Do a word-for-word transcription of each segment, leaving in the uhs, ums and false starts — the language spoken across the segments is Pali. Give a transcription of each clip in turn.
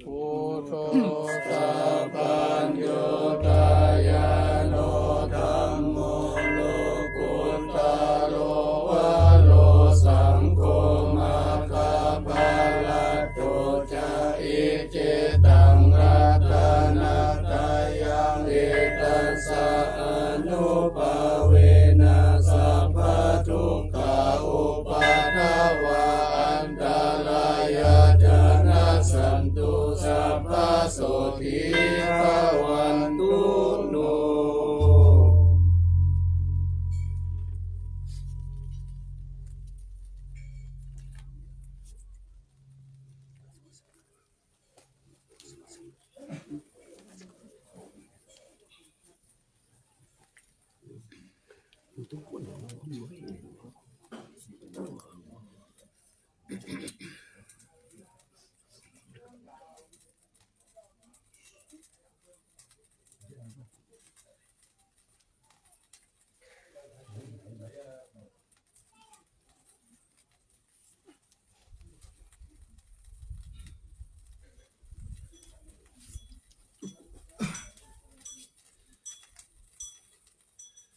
Buddho sabbaññutañāṇo dhammo lokuttaro varo saṅgho maggaphalaṭṭho ca icce taṃ ratanattayaṃ etassa ānubhāvena sabbadukkhā upaddavā antarāyā ca nassantu sabbasotthī bhavantu no.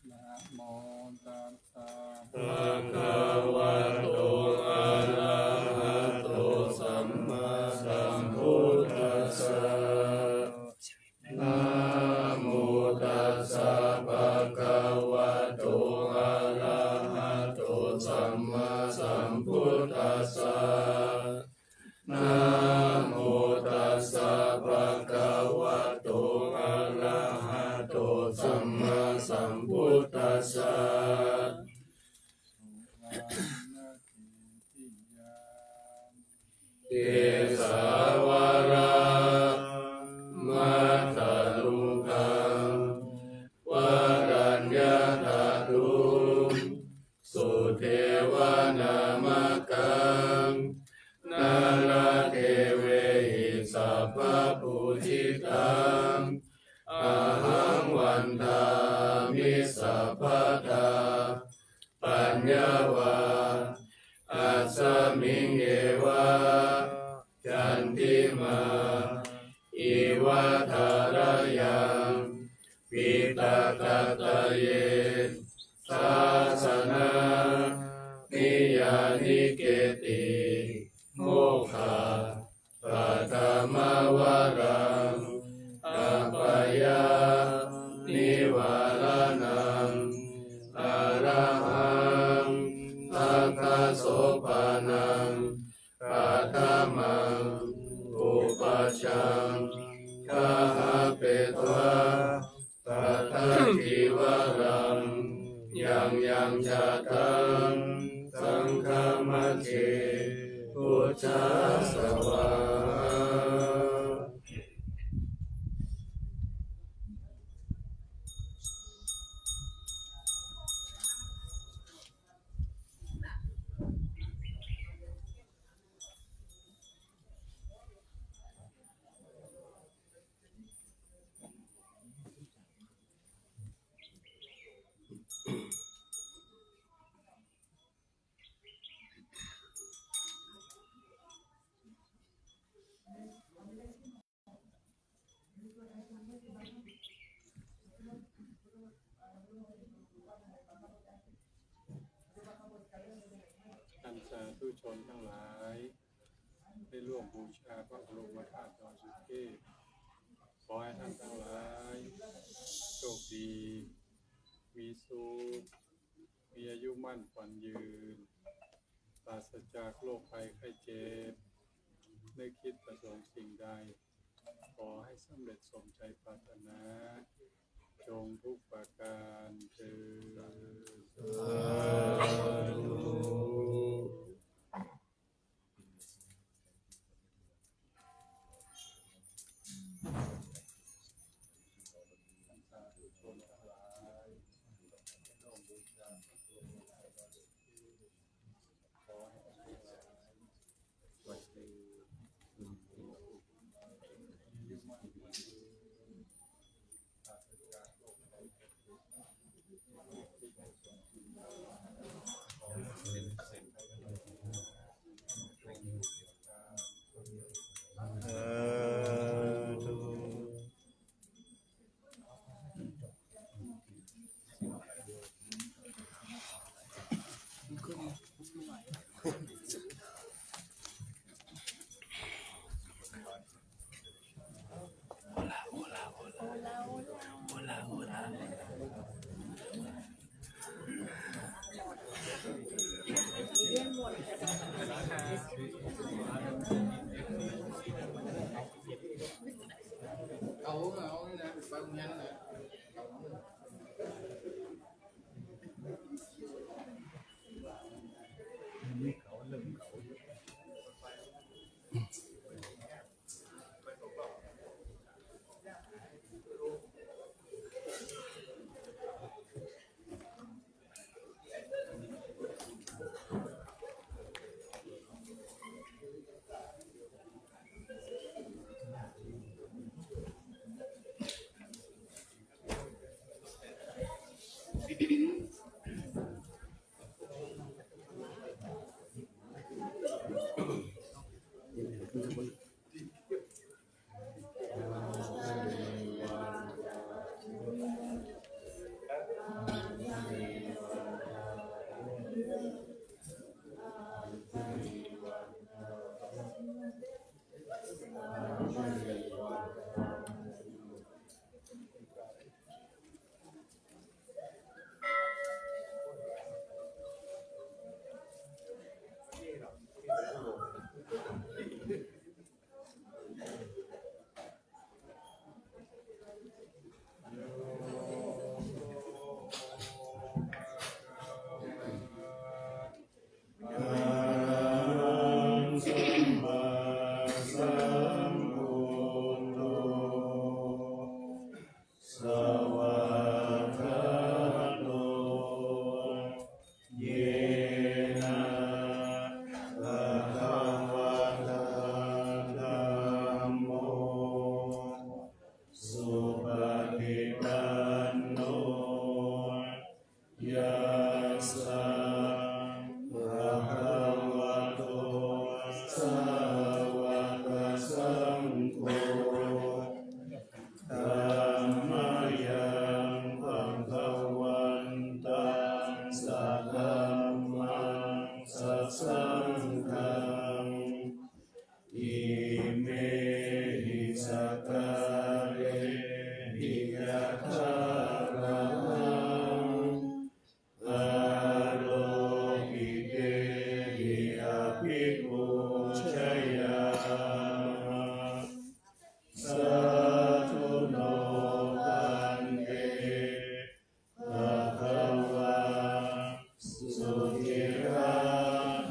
Namo tassa bhagavato arahato sammāsambuddhassa. Namo tassa bhagavato arahato sammāsambuddhassa. Namo tassa bhagavato arahato sammāsambuddhassa. Kesāvalāmataruṇṇaṃ varaññataruṃ sudevanāmakaṃ nāḷāgiriṃ sabbapūjitaṃ ahaṃ vandāmi sabbadā. Paññā va asmiṃ eva candimā iva thārayaṃ piṭakattaye sāsanā niyyānike'ti mokkhapathimavaraṃ apāyanivāraṇaṃ arahaṃ sakkasopaṇaṃ paṭhamaṃ pubbajaṃ gahapetvā paṭhaṅgivaraṃ yaṃ yaṃ jātaṃ saṅghamajjhe pūjā svāhā. ท่านสาธุชนทั้งหลาย ได้ร่วมบูชาพระบรมธาตุดอยสุเทพ ขอให้ท่านทั้งหลาย โชคดี มีสุข มีอายุมั่นขวัญยืน ปราศจากโรคภัยไข้เจ็บ นึกคิดประสงค์สิ่งใด ขอให้สำเร็จสมใจปรารถนา จงทุกประการเทอญ สาธุ ขอให้ท่านทั้งหลาย วันนี้ อายุมั่นขวัญยืน เอาเอานี่นะไปโรงเรียนนะ Arahaṃ sammāsambuddho svākkhāto yena bhagavatā dhammo supaṭipanno yassa bhagavato sāvakasaṅgho tammayaṃ bhagavantaṃ sadhammaṃ sasaṅghaṃ imehi sakkārehi yathārahaṃ āropitehi abhipūjayāma. Sādhu no bhante bhagavā suciraṃ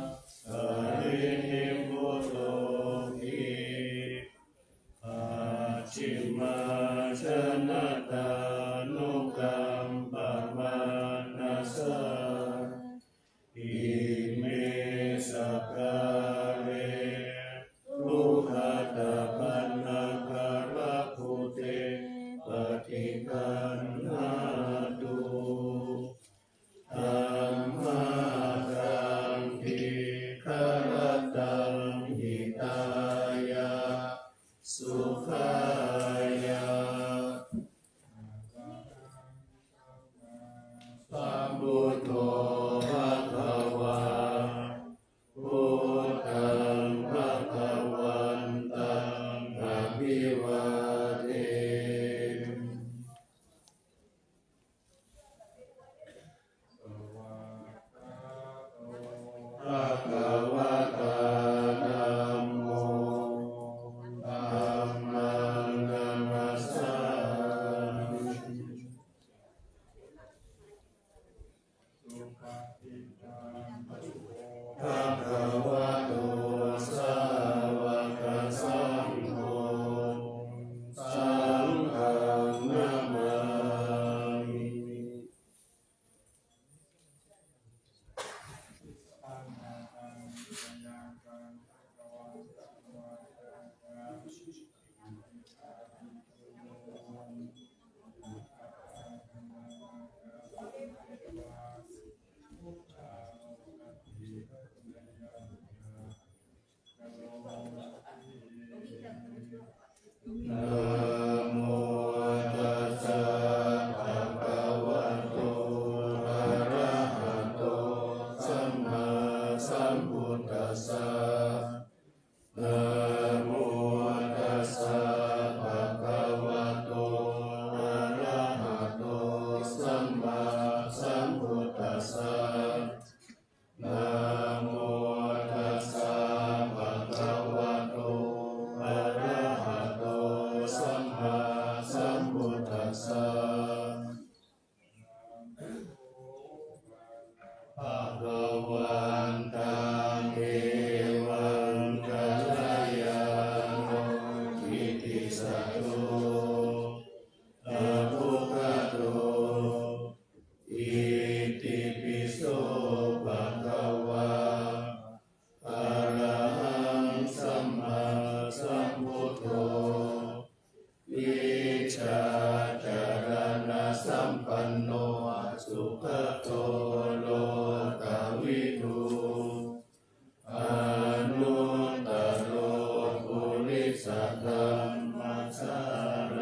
parinibbutopi pacchimājanatānukampamānasā ime sakkāre brūhaṭapannakarattute paṭiggaṇhātu. Amhākaṃ dīgharattaṃ hitāya sukhāya.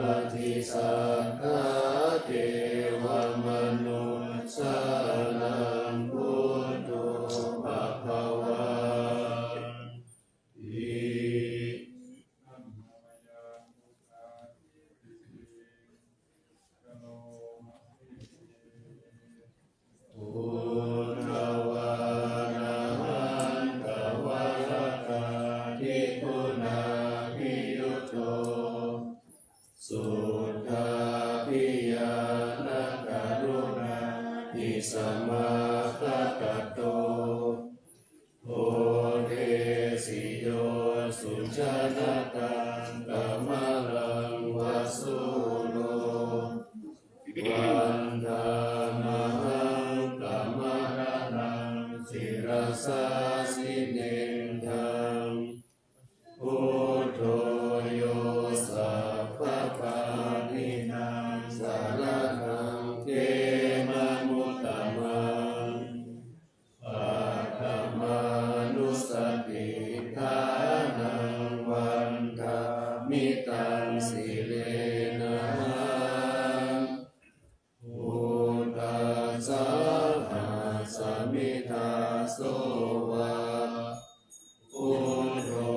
Satthā devamanussānaṃ buddho bhagavāti. Uddhavānahaṃ dvārakādiguṇābhiyutto, suddhābhiñāṇakaruṇāhi samāgatatto, bodhesi yo sujanataṃ kamalaṃ va sūro, vandāmahaṃ tamaharaṃ sirasā jinendaṃ. Buddho yo sabbapāṇīnaṃ saraṇaṃ khemamuttamaṃ, paṭhamānussatiṭṭhānaṃ vandāmi taṃ sirenahaṃ. Buddhassāhasmi dāso va, buddho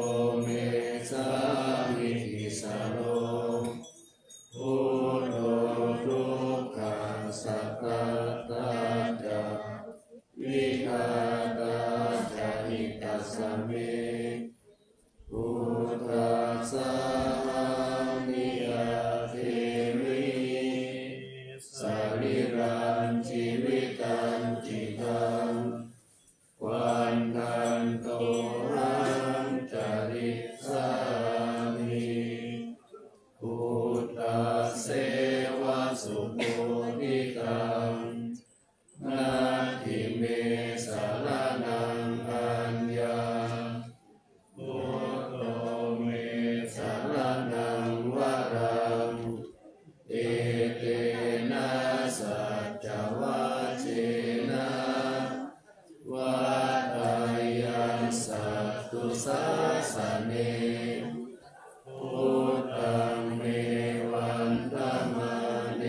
me sāmikissaro, buddho dukkhassa ghātā ca, vidhātā ca hitassa me. Buddhassāhaṃ niyyādemi sarīrañca jīvitañcidaṃ, vandantohaṃ carissāmi buddhasseva subodhitaṃ. Natthi me saraṇaṃ aññaṃ, buddho me saraṇaṃ varaṃ, etena saccavajjena vaḍḍheyyaṃ satthu sāsane. Buddhaṃ me vandamānena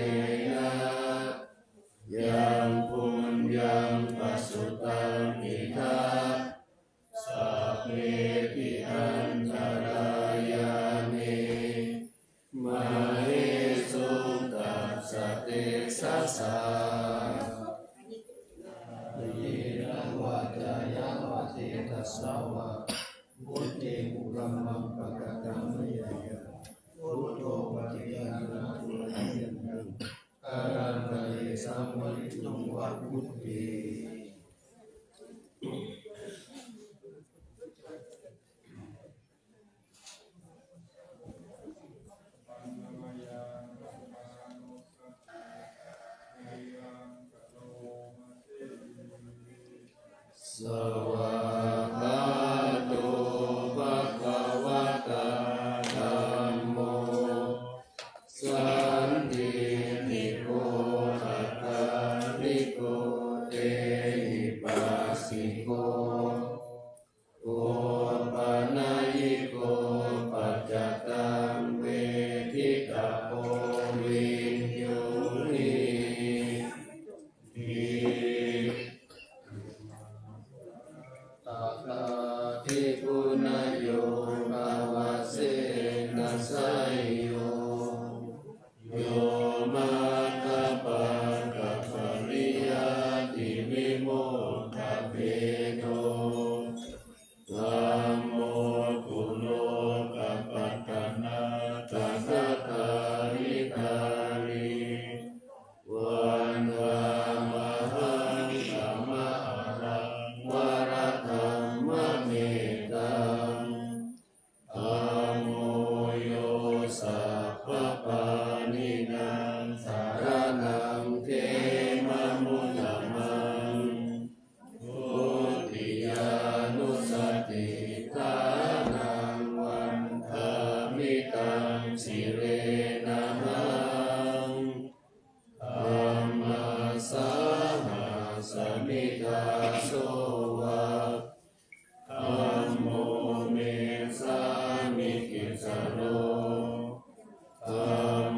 yaṃ puññaṃ pasutaṃ idha, sabbepi antarāyā me māhesuṃ tassa tejasā. Kāyena vācāya va cetasā vā, buddhe kukammaṃ pakataṃ mayā yaṃ, buddho paṭiggaṇhatu accayantaṃ, kālantare saṃvarituṃ va buddhe. Svākkhāto bhagavatā dhammo, sandiṭṭhiko akāliko ehipassiko, opanayiko paccattaṃ veditabbo viññūhī ti. Atthādiguṇayogavasena seyyo, yo mātapakkapariyattivimokkhabhedo, dhammo kulokapatanā tathāgatāriṭṭhāni, vandāmahaṃ tamaharaṃ varadhammametaṃ. Dhammo yo sabbapāṇīnaṃ saraṇaṃ khemamuttamaṃ, dutiyānussatiṭṭhānaṃ vandāmi taṃ sirenahaṃ. Dhammasāhasmi dāso va, dhammo me sāmikissaro, dham-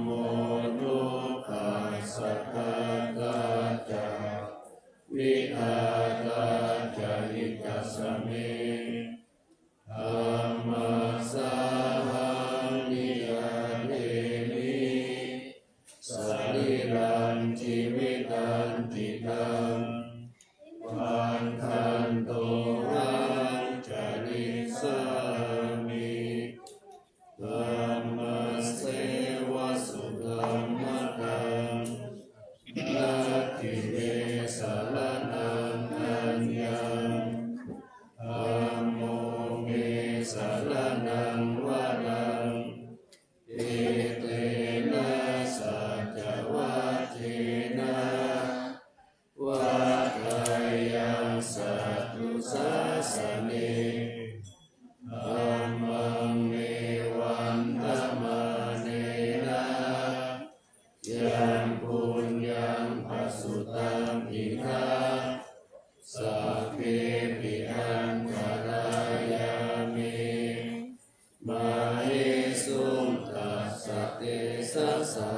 Sā.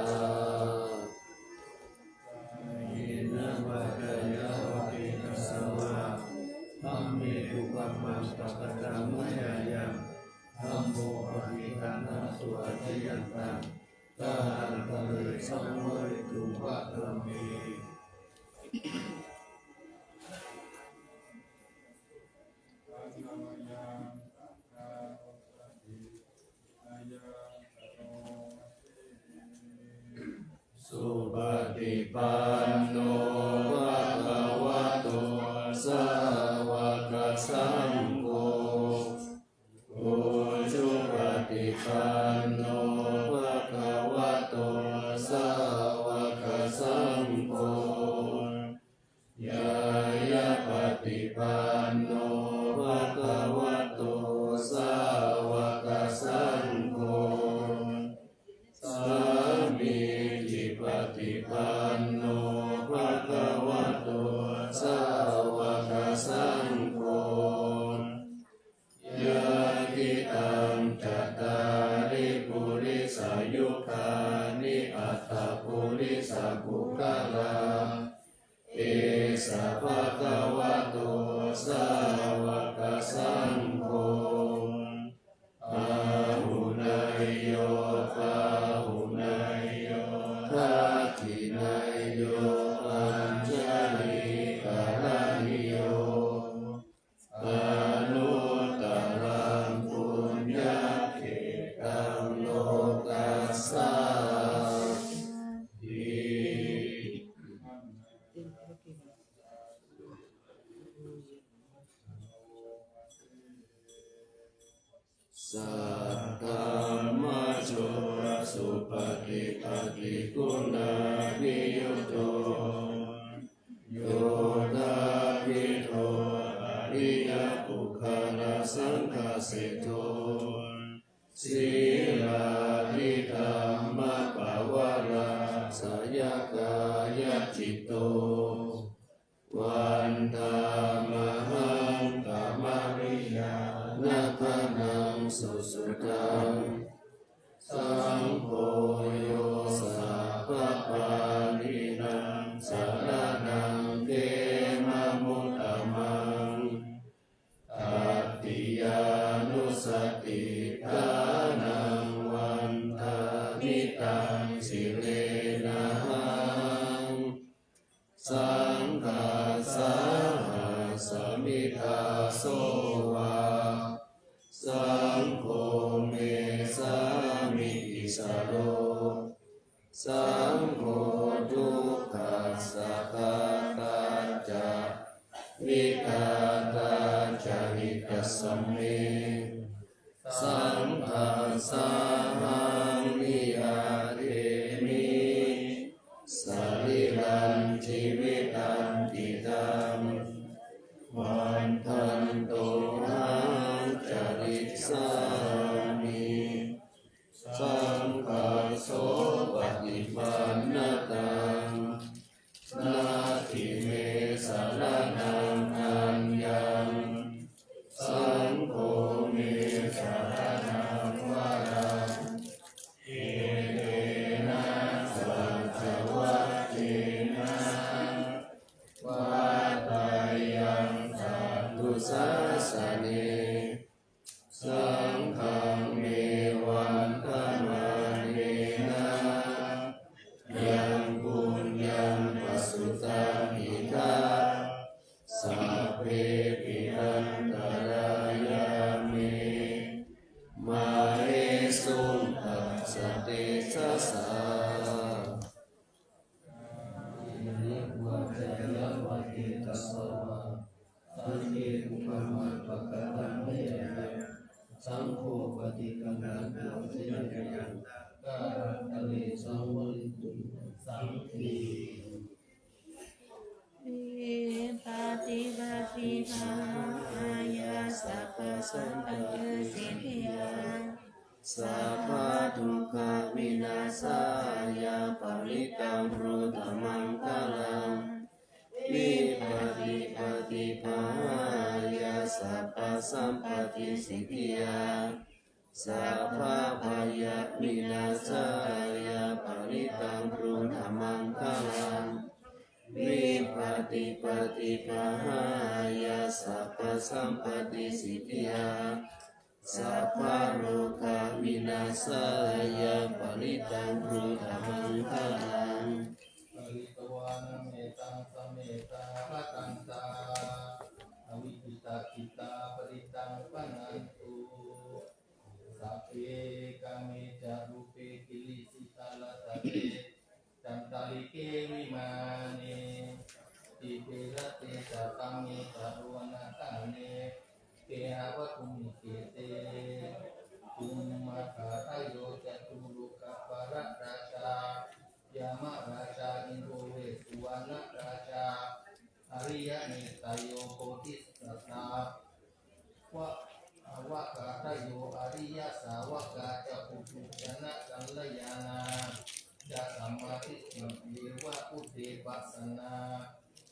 Kāyena vācāya va cetasā vā, dhamme kukammaṃ pakataṃ mayā yaṃ, dhammo paṭiggaṇhatu accayantaṃ, kālantare saṃvarituṃ va dhamme. Supaṭipanno bhagavato sāvakasaṅgho, ujupaṭipanno bhagavato sāvakasaṅgho, ñāyapaṭipanno bhagavato sāvakasaṅgho, sāmīcipaṭipanno bhagavato sāvakasaṅgho, yadidaṃ cattāri purisayugāni aṭṭha purisapuggalā, esa bhagavato sāvakasaṅgho, āhuneyyo pāhuneyyo dakkhiṇeyyo añjalikaraṇīyo, anuttaraṃ puññakkhettaṃ lokassāti. สัทธรรมโชติ สุปฏิปันนิ กุณาภิยุตโต โยธาภิโต อริยปุคคลสังฆเศรษฐโต สีลาธิธรรมปวาราสยกายจิตโต วันดามาหัง กมะริยานะฐานังสุสุทัง สังโฆ โย สัพพปาณินัง สรณัง เขมะมุตตะมัง ตัตติยานุสติฏฐานัง วันดามิตัง สิเรนะหัง สังฆัสสะหัสมิ ดาโส วา สังโฆ เม สามิ ติสโร สังโฆ ทุกขัสสะ ฆาตา จะ วิดาตา จะ หิตัสสะ เม สังฆัสสะหัง นิยาเทมิ สะรีรัง จีวิตัง ติตัง วัฏฏันตุ หัง จาริสสามิ สังฆัสโส ปฏิปันนตัง นัตถิ เม สะระณัง อัญญัง สังโฆ เม สะระณัง วรัง เอเตนะ สัจจวัคเคนะ วัตตะยัง สันตุ สาสะเน สังฆัง เม วันดะมะเนนะ ยัง ปุญญัง ปะสุตัง อิทัสสะ สัพเพ ปิ อันตะรายา เม มะเหสุง ตัสสะ เตจะสสะ kāyena vācāya va cetasā vā, dhamme kukammaṃ pakataṃ mayā yaṃ, dhammo paṭiggaṇhatu accayantaṃ, kālantare saṃvarituṃ va saṅghe. Vipattipaṭibāhāya sabbasampattisiddhiyā, sabbadukkhavināsāya parittaṃ brūtha maṅgalaṃ. Vipattipaṭibāhāya sabbasampattisiddhiyā, sabbabhayavināsāya parittaṃ brūtha maṅgalaṃ. Vipattipaṭibāhāya sabbasampattisiddhiyā sabbarogavināsāya parittaṃ brūtha maṅgalaṃ. Pharitvāna mettaṃ samettā bhadantā, avikkhittacittā parittaṃ bhaṇantu. Sabbe kāme ca rūpe girisikharataṭe cantalikkhe vimāne, dīpe raṭṭhe ca gāme taruvanagahane gehavatthumhi khette, bhummākayo cantalikkho ca sūryodātā ca yamarājā indo ca suvaṇṇarājā ariyametteyyo bodhisattāva- -vaggayo ariyasāvakā ca puthujjanakalyāṇā ca sammādiṭṭhī ca buddhe pasannā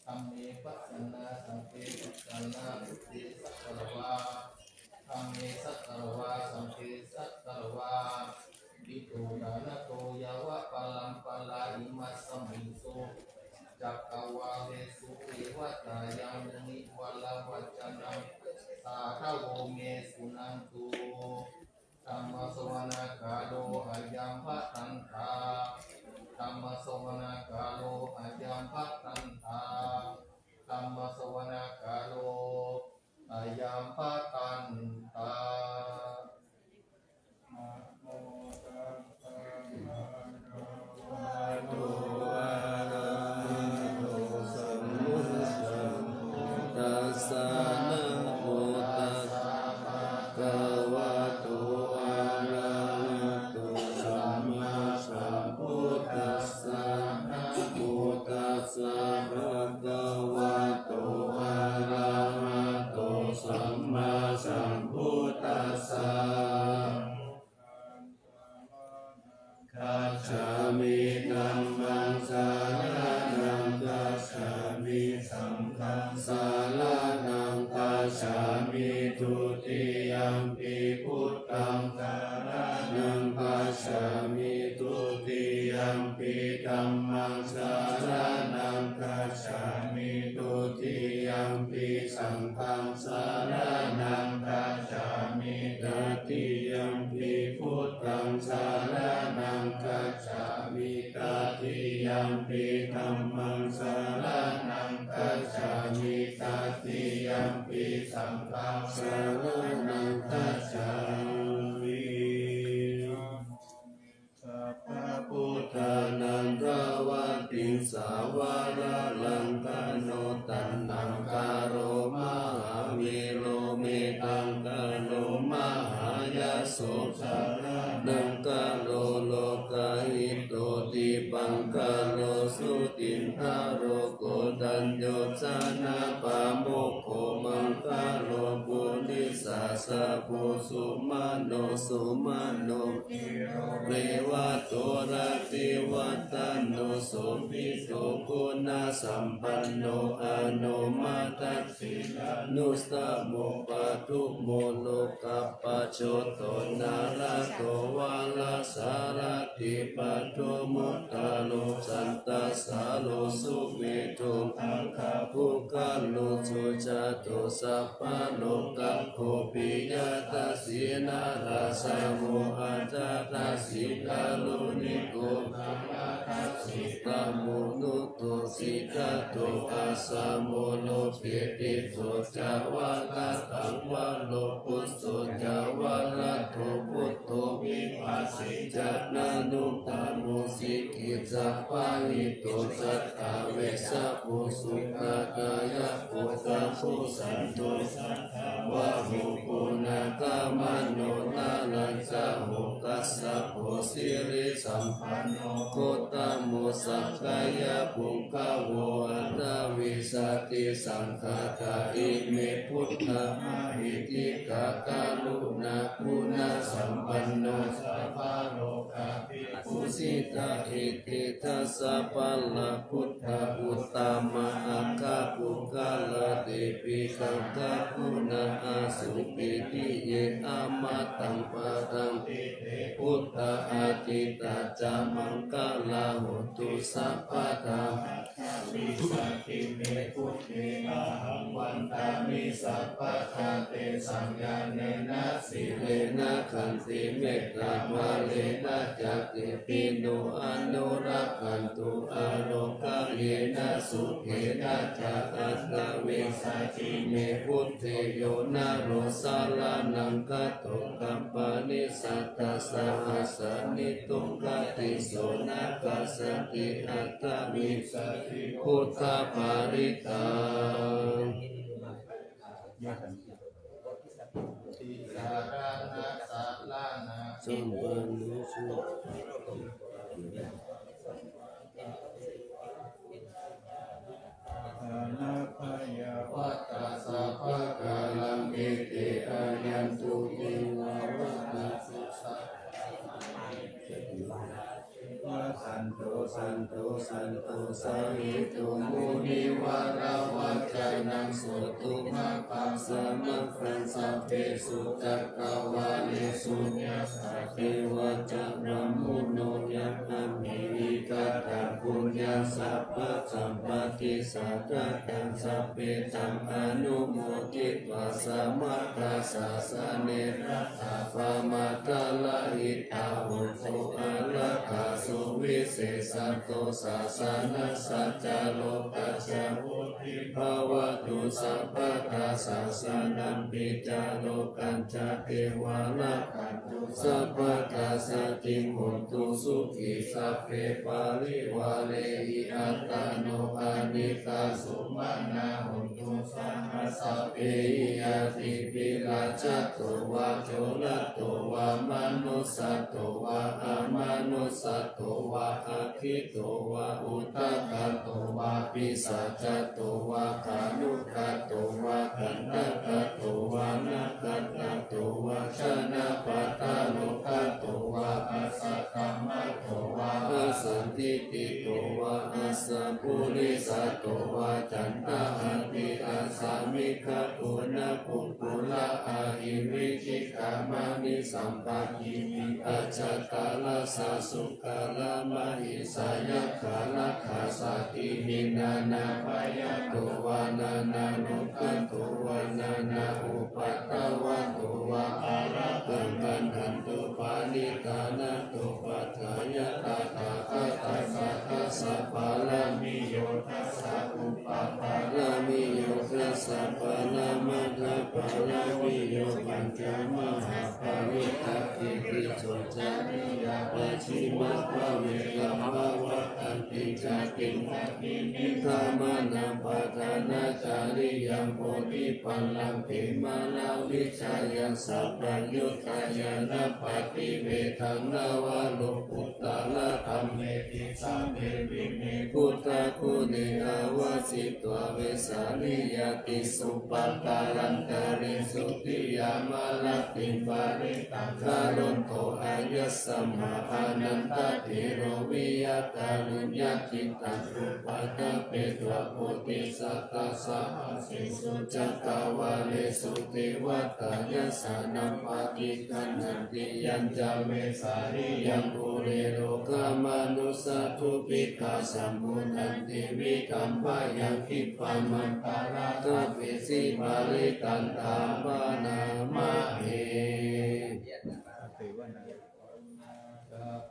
dhamme pasannā saṅghe pasannā buddhe sagārvā dhamme sagārvā saṅghe sagārvā ṭhito ṭhānato yāvaparamparā imasmiṃ so- -cakkavāḷesu devatā yaṃ munivaravacanaṃ sādhavo me suṇantu. Dhammassavanakālo ayambhadantā. Dhammassavanakālo ayambhadantā. Dhammassavanakālo ayambhadantā. Namo tassa bhagavato arahato sammāsambuddhassa. Namo tassa bhagavato arahato sammāsambuddhassa. Namo tassa bhagavato arahato sammāsambuddhassa. Gacchāmi. Dhammaṃ saraṇaṃ gacchāmi. Saṅghaṃ saraṇaṃ gacchāmi. Dutiyampi buddhaṃ saraṇaṃ gacchāmi. Dutiyampi dhammaṃ saraṇaṃ gacchāmi. Dutiyampi saṅghaṃ saraṇaṃ gacchāmi. Tatiyampi buddhaṃ saraṇaṃ gacchāmi. Tatiyampi dhammaṃ saraṇaṃ gacchāmi. Tatiyampi saṅghaṃ saraṇaṃ gacchāmi. Sabbabuddhānaṃ dvattiṃsavara laṅkano taṇhaṅkaro mahāvīro meghaṅkaro mahāyaso dharaṇaṅkaro lokahito dipaṅkaro jutiṇḍaro koṇḍañño janapāmokkho maṅgalo purisāsabho sumano sumano revato rativaḍḍhano sobhito guṇasampanno anomadassina anuttamo padumo lokapajjoto nārado varasārathi padumottaro santasaro sumedho aggapuggalā sujāto sabbalokaggo piyadassī narāsabho atthadassī kāruṇiko samadassī pāmokkho siddhato asamo loke tisso ca valataṃ varo phusso ca varado buddho vipassī ca anuttamo sikhissapahito satthā vessabhū sukhadāyako tapo santo satthavāho puṇṇagamano nārañjaho kassapo sirisampanno gotamo sakyapuṅ Bhagavo aṭṭhavīsati saṅkhāṭā ime buddhā mahiddhikā karuṇāguṇasampanno sabbalokavibhūsitā ittidha sabbalā buddhā uttamā aggapuggalā tebhikkhamukhagaṇā āsuṃ pītiye amataṃ padaṃ. Te buddhā atītā ca maṅgalā hontu sabbadā. Aṭṭhavīsati me buddhe ahaṃ vandāmi sabbadā. Tesaṃ ñāṇena sīlena khantimettābhāvena ca devi no anurakkhantu ārogāyena sukhena ca. Aṭṭhavīsati me buddhe yo naro saraṇaṃ gato kappāni satasahasāni duggatiṃ so na passati. Aṭṭhavīsati buddhaparittaṃ. Tisaraṇa saraṇa sampanno su. Anabhayā vata sabbakāraṃ ete āyantu devā vata. Santo santo santosahetuṃ munivaravacanaṃ suṇātha bhāsamaṃ. Sabbesu cakkavāḷesu yattha devā ca brahmuno yaṃ amhi vigatā puññā sabbasampatti sādhakaṃ sabbe taṃ anumoditvā samaggā sāsane ratā pamādarahitā hontu ārāgā suvisesato sāsanassa ca lokassa vuḍḍhī bhavatu sabbadā. Sāsanampi ca lokañca devā rakkhantu sabbadā saddhiṃ hontu sukhī sabbe parivārehi attano anekā sumanā hontu saha sabbehi ñātibhi. Rājato vā corato vā manussato vā amanussato vā aggito vā udakato vā pisācato vā khāṇukato vā kaṇṭakato vā nakkhattato vā janapadarogato vā asaddhammato vā asandiṭṭhito vā asappurisato vā caṇḍahatthiassamigagoṇakukkuraahivicchikamaṇisappadirīhi ajātaracchasūkaramahisayakkharakkhasā tiṇṇannābhayato vā nānārogato vā nānāupaddavato vā ārāgaṃ gaṇhantu paṇidhā. Natthupatthāya tathāgatassa dasa pāramiyo dasa upapāramiyo dasa paramatthapāramiyo pañca mahāparittā tiso cariyā pacchimabhave gabbhāvakkantiṃ jātiṃ gabbhinīyam gāmānappadānacariyaṃ bodhipallaṅke māravijayaṃ sabbaññutañāṇappaṭi vedhaṃ navalokuttaradhammeti saṅghe vine buddhaguṇe āvajjitvā vesāliyā tīsu pākārantaresu tiyāmarattiṃ parittaṃ karonto āyasmā ānandatthero viya kāruññacittaṃ upaṭṭhapetvā bodhisattāsahas sesu cakkavāḷesu devatā yassāṇaṃ paṭiggaṇhanti yañca vesāliyaṃ uveyo gāmanussā dubbhikkhā samudanti vikammayaṃ khippamantaraṃ kapiṃsi parittaṃ taṃ bhaṇāma he.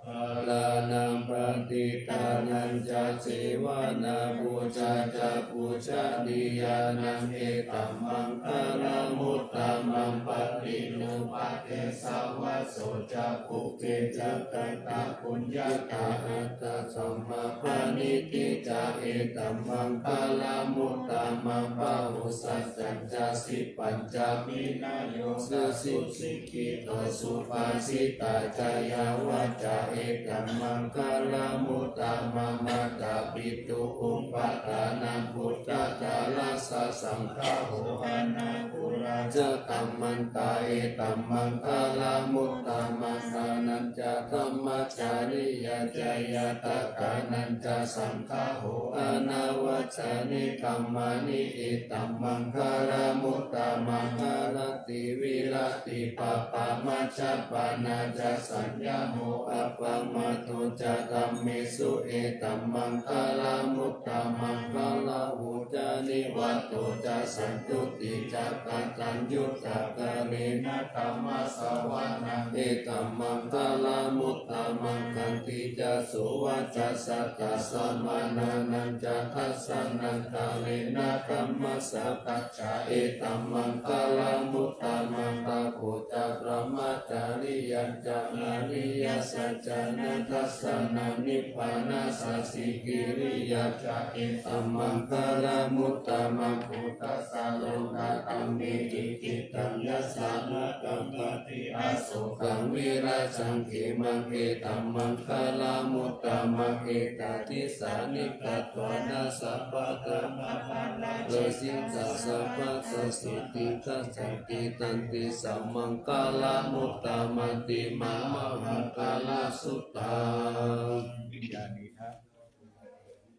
Bālānaṃ paṭidānañca sevānā pūjā ca pūjanīyānaṃ etammaṅgalamuttamaṃ. Paṭirūpadesavāso ca pubbe ca katapuññatā attasammāpaṇidhi ca etammaṅgalamuttamaṃ. Bāhusaccañca sippañca vinayo ca susi kkhito subhāsitā ca yā vācā etammaṅgalamuttamaṃ. Mātā Pituupaṭṭhānaṃ puttadārassa saṅgaho anākulā ca kammantā, etammaṅgalamuttamaṃ. Dānañca dhammacariyā ca ñātakānañca saṅgaho anavajjāni kammāni, etammaṅgalamuttamaṃ. Āratī viratī pāpā majjapānā ca saññamo appamādo ca dhammesu, etammaṅgalamuttamaṃ. Gāravo ca nivāto ca santuṭṭhī ca kataññutā kālena dhammassavanaṃ, etammaṅgalamuttamaṃ. Khantī ca sovacassatā samaṇānañca dassanaṃ kālena dhammasākacchā, etammaṅgalamuttamaṃ. Tapo ca brahmacariyañca ariyasaccāna dassanaṃ nibbānasacchikiriyā ca, etammaṅgalamuttamaṃ. Phuṭṭhassa lokadhammehi cittaṃ yassa na kampati asokaṃ virajaṃ khemaṃ, etammaṅgalamuttamaṃ. Etādisāni katvāna sabbatthamaparājitā, sabbattha sotthiṃ gacchanti tanti samaṅgalamuttamanti. Mahākārasuttaṃ.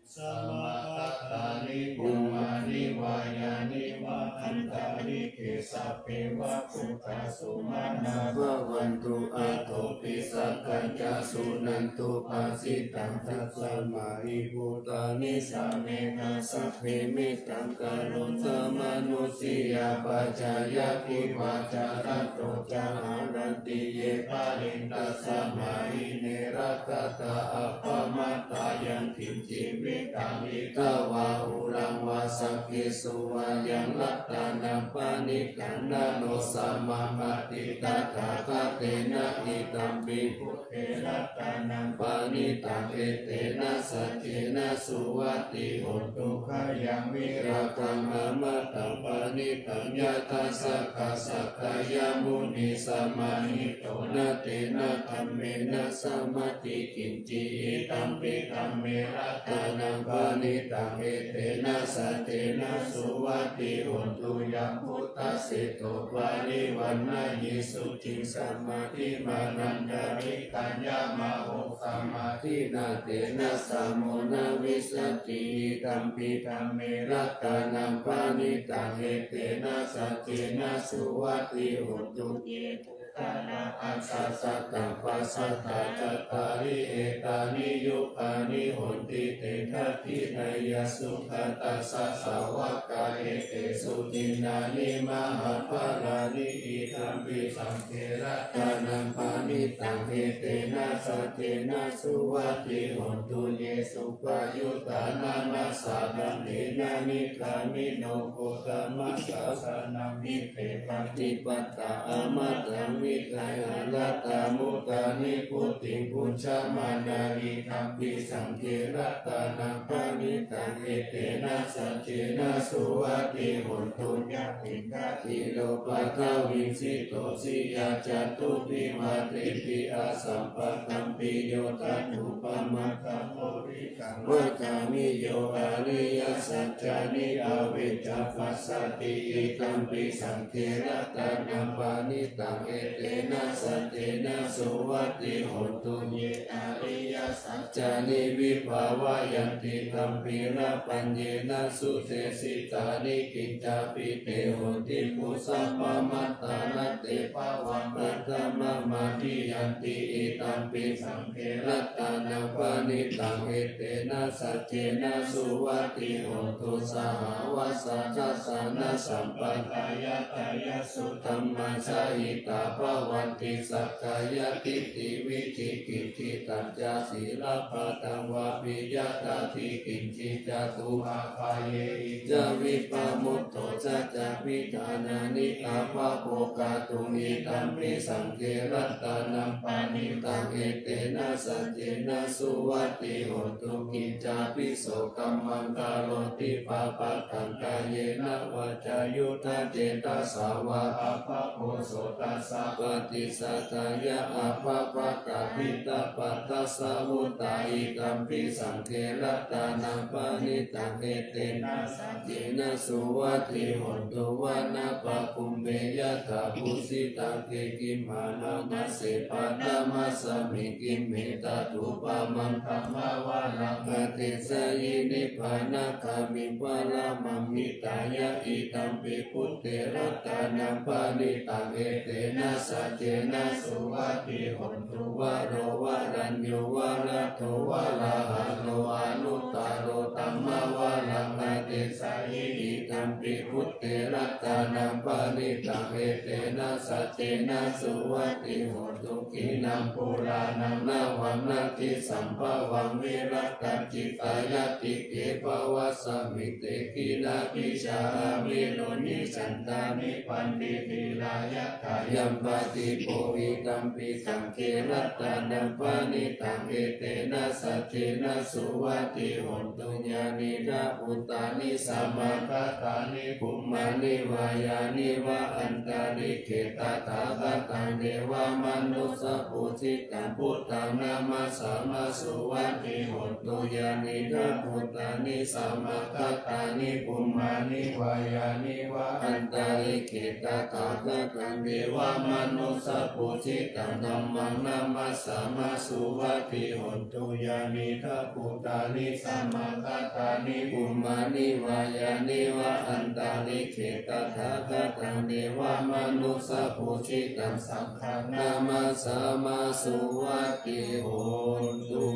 Samantā bhūtāni bhummāni vā yāni va antalikkhe, sabbeva bhūtā sumanā bhavantu, athopi sakkacca suṇantu bhāsitaṃ. Tasmā hi bhūtā nisāmetha sabbe, mettaṃ karotha mānusiyā pajāya, khīṇā ca daṭṭho ca haranti ye baliṃ, tasmā hi ne rakkhatha appamattā. Yaṃ kiñci vittaṃ idha vā huraṃ vā, saggesu vā yaṃ ratanaṃ paṇītaṃ, na no samaṃ atthi tathāgatena, idampi buddhe ratanaṃ paṇītaṃ, etena saccena suvatthi hotu. Khayaṃ virāgaṃ amataṃ paṇītaṃ, yadajjhagā sakyamunī samāhito, na tena dhammena samatthi kiñci, idampi dhamme ratanaṃ paṇītaṃ, etena saccena suvatthi hotu. Yaṃ buddhaseṭṭho parivaṇṇayī suciṃ, samādhimānantarikaññamāhu, samādhinā tena samo na vijjati, idampi dhamme ratanaṃ paṇītaṃ, etena saccena suvatthi hotu. Ye puggalā aṭṭha sataṃ pasatthā, cattāri etāni yugāni honti, te dakkhiṇeyyā sugatassa sāvakā, etesu dinnāni mahapphalāni, idampi saṅghe ratanaṃ paṇītaṃ, etena saccena suvatthi hotu. Ye suppayuttā manasā daḷhena, nikkāmino gotamasāsanamhi, te pattipattā amataṃ vigayha, laddhā mudhā nibbutiṃ bhuñjamānā, idampi saṅghe ratanaṃ paṇītaṃ, etena saccena suvatthi hotu. Yathindakhīlo paṭhaviṃ sito siyā, catubbhi vātebhi asampakampiyo, tathūpamaṃ taṃ purisa- -mmadāmi, yo ariyasaccāni avecca passati, idampi saṅghe ratanaṃ paṇītaṃ, etena saccena suvatthi hotu. Ye ariyasaccāni vibhāvayanti, tampi rabhaññena sudesitāni, kiñcāpi te honti bhusappamattā, na te bhavaṃ aṭṭhamamādiyanti, idampi saṅ- -ghe ratanaṃ paṇītaṃ, etena saccena suvatthi hotu. Sahāvassa dassanasampadāya, tayassu dhammā jahitā bhavanti, sakkāyadiṭṭhi vicikicchitañca, sīlabbataṃ vāpi yadatthi kiñci, catūhapāyehi ca vippamutto, cha cha bhidhānāni abhabbo kātuṃ, idampi saṅghe ratanaṃ paṇītaṃ, etena saccena suvatthi hotu. dukkhitāpi so kammaṃ karoti pāpakaṃ kāyena vācāyuda cetasā vā appako so tassa paṭicchadāya appapatahitapaṭassa vuttā idampi saṅghe ratanaṃ paṇītaṃ etena saccena suvatthi hotu va na pakubbhe yathā phussitagge gimhānamase paṭhamasmiṃ gimhe tathūpamaṃ dhammavaraṃ adesayi nibbānagāmiṃ paramaṃ hitāya idampi buddhe ratanaṃ paṇītaṃ etena saccena suvatthi hotu varo varaññū varado varāharo anuttaro dhammavaraṃ adesayi idampi buddhe ratanaṃ paṇītaṃ etena saccena suvatthi hotu khīṇaṃ purāṇaṃ navaṃ natthi sambhavaṃ virattacittāyatike bhavasmiṃ te khīṇabījā avirūḷhichandā nibbanti dhīrā yathāyampadīpo idampi saṅghe ratanaṃ paṇītaṃ etena saccena suvatthi hotu. Yānīdha bhūtāni samāgatāni bhummāni vā yāni va antalikkhe tathāgataṃ devamanussapūjitaṃ buddhaṃ namassāma suvatthi hotu. Yānīdha bhūtāni samāgatāni bhummāni vā yāni va antalikkhe tathāgataṃ devamanussapūjitaṃ dhammaṃ namassāma suvatthi hotu. Yānīdha bhūtāni samāgatāni bhummāni vā yāni va antalikkhe tathāgataṃ devamanussapūjitaṃ saṅghaṃ namassāma suvatthi hotu.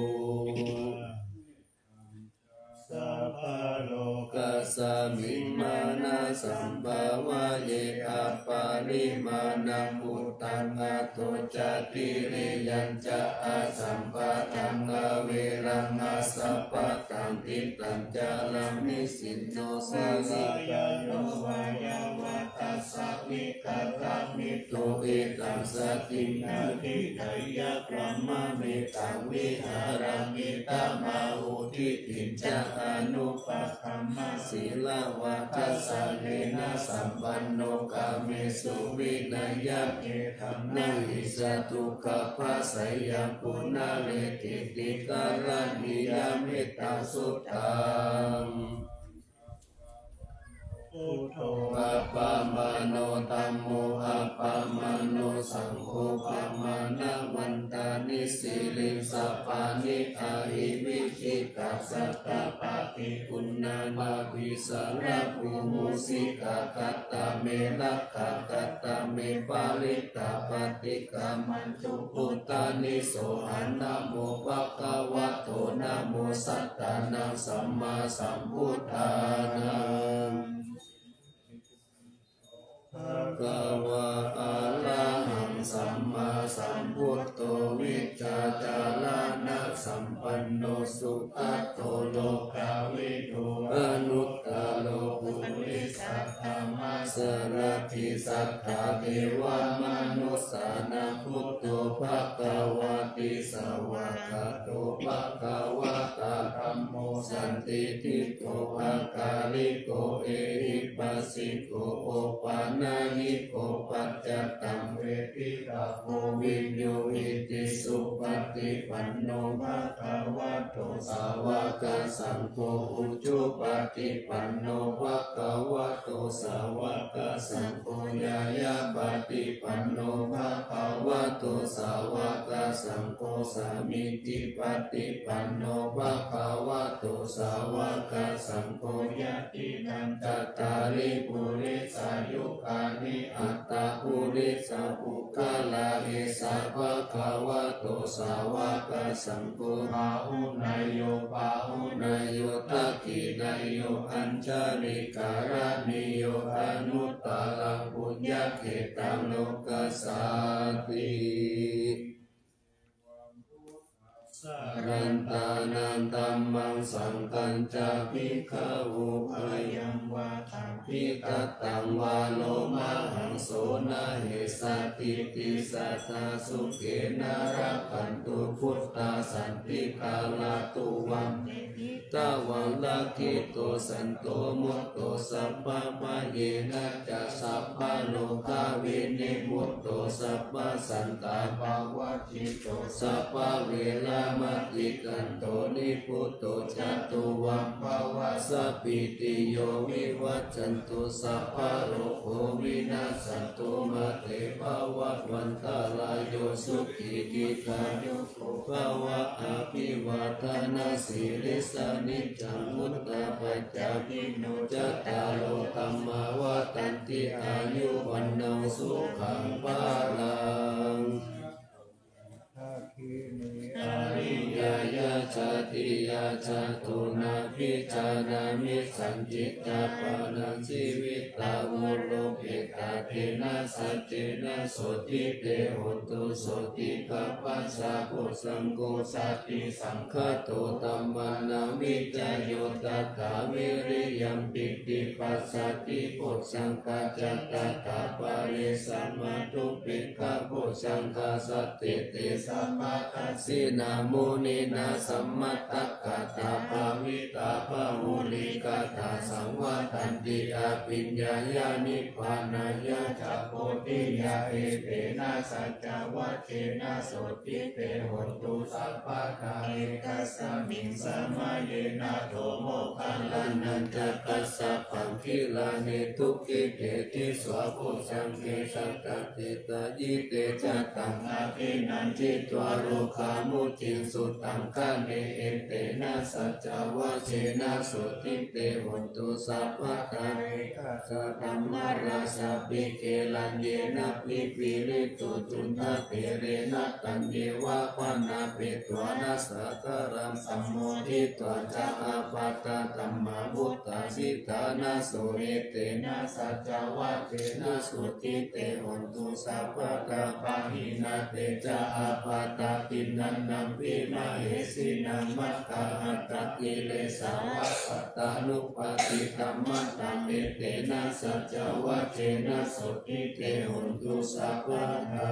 Sabbalokasmiṃ mānasaṃ bhāvaye aparimāṇaṃ uddhaṃ adho ca tiriyañca asambādhaṃ averaṃ asapattaṃ. Tiṭṭhañcaraṃ nisinno sīlino vā yāvatassa vigatamiddho etaṃ satiṃ adhiṭṭheyya brahmametaṃ vihāraṃ idhamāhu. Diṭṭhiñca anupagamma sīlavā dassanena sampanno kāmesu vineyya gedhaṃ na hi jātu gabbhaseyyaṃ punaretīti. Karaṇīyamettaṃ suttaṃ. Buddho appamāṇo dhammo appamāṇo saṅgho pamāṇavantāni sirīsapāni ahi vicchikā satapadī uṇṇānābhī sarabū mūsikā. Katā me rakkhā katā me parittā paṭikkamantu bhūtāni. Sohaṃ namo bhagavato namo sattannaṃ sammāsambuddhānaṃ. Bhagavā arahaṃ sammāsambuddho vijjācaraṇasampanno sugato lokavidū anuttaro purisadammasārathi satthā devamanussānaṃ buddho bhagavāti. Svākkhāto bhagavatā dhammo sandiṭṭhiko akāliko ehipassiko opanayiko paccattaṃ veditabbo viññūhīti. Supaṭipanno bhagavato sāvakasaṅgho, ujupaṭipanno bhagavato sāvakasaṅgho, ñāyapaṭipanno bhagavato sāvakasaṅgho, sāmīcipaṭipanno bhagavato sāvakasaṅgho, yadidaṃ cattāri purisayugāni aṭṭha purisapuggalā, esa bhagavato sāvakasaṅgho, āhuneyyo pāhuneyyo dakkhiṇeyyo añjalikaraṇīyo anuttaraṃ puññakkhettaṃ lokassāti. Sarantānaṃ dhammaṃ saṅghañca bhikkhavo, ayaṃ vātapitattaṃ vā lomahaṃso, na hi satthiṃ sadā sukhena rakkhantu buddhā, santikaratthu vā tavaṃ rakkhito santo mutto sabbabhayena ca, sabbarogavinimutto sabbasantāpavajjito, sabbaveramatikkanto nibbuto ca tuvaṃ bhava, sabbītiyo vivajjantu sabbarogo vinassantu, mā te bhavatvantarāyo sukhī dīghāyu bhava. Abhivādanasīlissa niccaṃ vuḍḍhāpacāyino, cattāro dhammā vaḍḍhanti āyu vaṇṇo sukhaṃ balaṃ. Ariyāya jātiyā jātu nābhijānāmi sañcicca pāṇaṃ jīvi tā vūrupiṭṭhā tena saccena sotthi te hotu sotthi gabbhassa. Bojjhaṅgo satisaṅkhāto dhammānaṃ vicayo tathā viriyampīti passaddhi bojjhaṅgā ca tathāpare samādhupekkhabojjhaṅgā sattete sabbadassinā muninā sammadakkhātā bhāvitā bahulīkatā saṃvattanti abhiññāya nibbānāya ca bodhiyā. Etena saccavajjena sotthi te hotu sabbadā. Ekasmiṃ samaye nātho moggallānañca kassapaṃ gilāne dukkhite disvā bojjhaṅge satta desayi. Te ca taṃ abhinanditvā rogā mucciṃsu taṅkhaṇe. Etena saccavajjena sotthi te hotu sabbadā. Ekadā dhammarājāpi gelaññenābhipīḷito cundattherena taññeva bhaṇāpetvāna sādaraṃ sammoditvā ca ābādhā tamhā vuṭṭhāsi ṭhānaso. Etena saccavajjena sotthi te hotu sabbadā. Pahīnā te ca ābādhā tiṇṇannampi mahesinaṃ maggāhatakilesāva pattānuppattidhammataṃ. Etena saccavajjena sotthi te hotu sabbadā.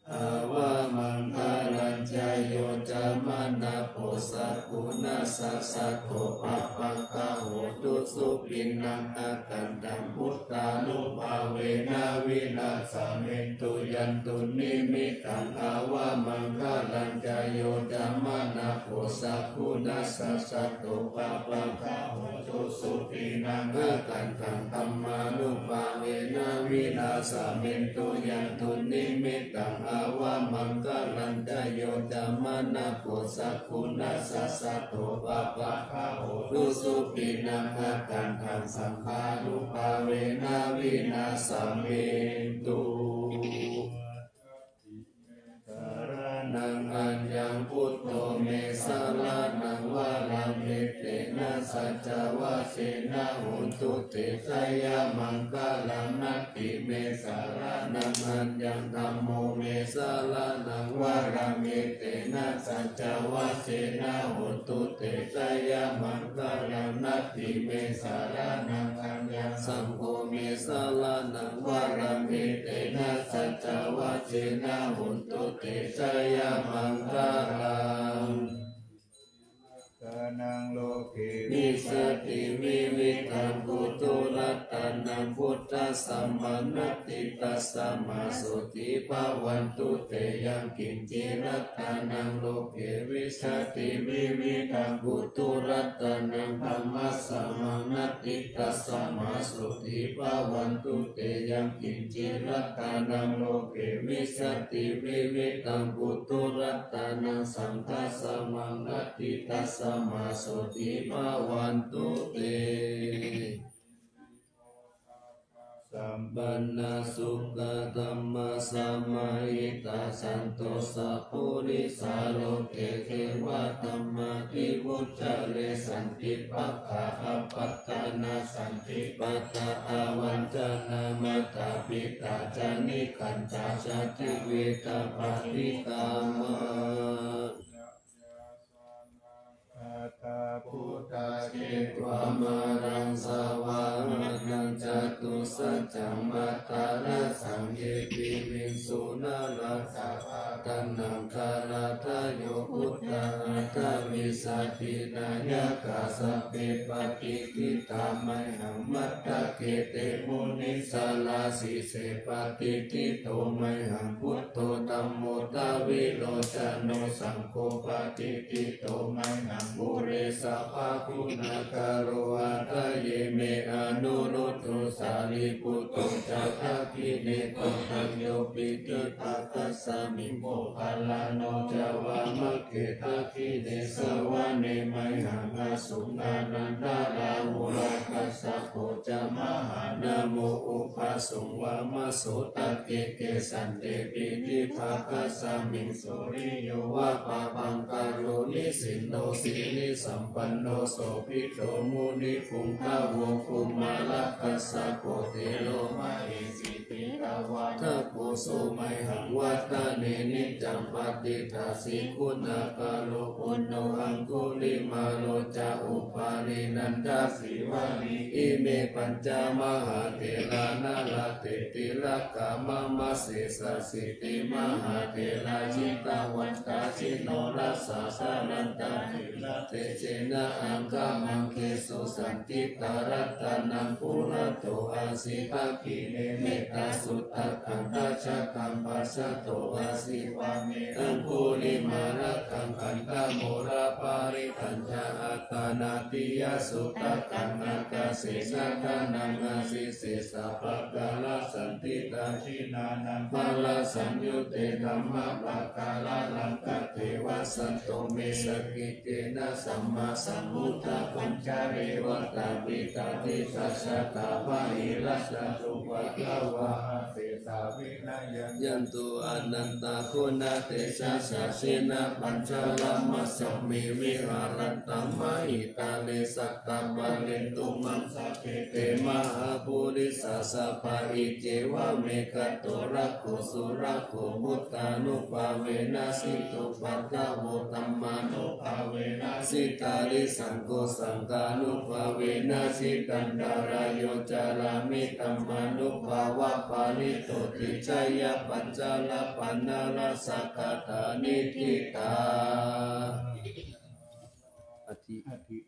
Avamaṅgalañca yo cāmanāpo sakuṇassa saddo pāpaggaho dussupinaṃ akantaṃ buddhānubhāvena vināsamentu. Yandunnimittaṃ avamaṅgalañca yo cāmanāpo sakuṇassa saddo pāpaggaho dussupinaṃ akantaṃ dhammānubhāvena vināsamentu. Yandunnimittaṃ avamaṅgalañca yo cāmanāpo sakuṇassa saddo pāpaggaho dussupinaṃ akantaṃ saṅghānubhāvena vināsamentu. Saraṇaṃ aññaṃ, buddho me saraṇaṃ varaṃ, etena saccavajjena hotu te jayamaṅgalaṃ. Natthi me saraṇaṃ aññaṃ, dhammo me saraṇaṃ varaṃ, etena saccavajjena hotu te jayamaṅgalaṃ. Natthi me saraṇaṃ aññaṃ, saṅgho me saraṇaṃ varaṃ, etena saccavajjena hotu te jayamaṅgalaṃ. Ratanaṃ loke vijjati vividhaṃ puthu, ratanaṃ buddhasamaṃ natthi, tasmā sotthī bhavantu te. Yaṅkiñci ratanaṃ loke vijjati vividhaṃ puthu, ratanaṃ dhammasamaṃ natthi, tasmā sotthī bhavantu te. Yaṅkiñci ratanaṃ loke vijjati vividhaṃ puthu, ratanaṃ saṅghasamaṃ natthi, tasmā sotthī bhavantu te. Sappannā sukkadhammasamāhitā, santo sappurisā loke devadhammāti vuccare. Santi pakkhā apattanā, santi pādā avañcanā, mātā pitā ca nikkhantā, jātaveda paṭikkama. Āṭā buddhā jetvā māraṃ savāhanaṃ, catusaccaṃ mārāsabhā ye piviṃsu narāsabhā. Taṇhaṅkarādayo buddhā aṭṭhavīsati nāyakā, sabbe patiṭṭhitā mayhaṃ matthake te munissarā. Sīse patiṭṭhito mayhaṃ buddho dhammo dvilocano, saṅgho patiṭṭhito mayhaṃ ure sabbaguṇākaro. Hadaye me anuruddho sārīputto ca dakkhiṇe, koṇḍañño piṭṭhibhāgasmiṃ moggallāno ca vāmake. Dakkhiṇe savane mayhaṃ āsuṃ ānandarāhulā, kassapo ca mahānāmo ubhāsuṃ vāmasotake. Kesante piṭṭhibhāgasmiṃ suriyo va pabhaṅkaro, nisinno sirisampanno sobhito munipuṅgavo. Kumārakassapo thero mahesī cittavādako, so mayhaṃ vadane niccaṃ patiṭṭhāsi guṇākaro. Puṇṇo aṅgulimālo ca upālī nandasīvalī, ime pañca mahātherā nalāṭe tilakā mama. Sesāsīti mahātherā jitavanto jinorasā, jalantā sīlatejena aṅgamaṅgesu saṇṭhitā. Ratanaṃ purato āsi dakkhiṇe mettasuttakaṃ, dhajaggaṃ pacchato āsi vāme aṅgulimālakaṃ. Khandhamoraparittañca āṭānāṭiyasuttakaṃ, ākāse chadanaṃ āsi sesā pākārasaṇṭhitā. Jinānaṃ balasaṃyutte dhammapākāralaṅkate, vasato me sakiccena sammāsambuddhapañjare. Vātapittādisañjātā bāhirajjhattupaddavā, asesā vinayaṃ yantu anantaguṇatejasā. Jinapañjaramajjhamhi viharantaṃ mahītale, sattaṃ palentu maṃ sabbe te mahāpurisāsabhā. Iccevamekato rakkho surakkho, buddhānubhāvena jitupaddavo, dhammānubhāvena jitārisaṅgho, saṅghānubhāvena jitantarāyo, carāmi dhammānubhāvapālito. Ticcayapañjarapaṇṇarasaṃ āṭānāṭiyasuttakaṃ. Atthi. Atthi.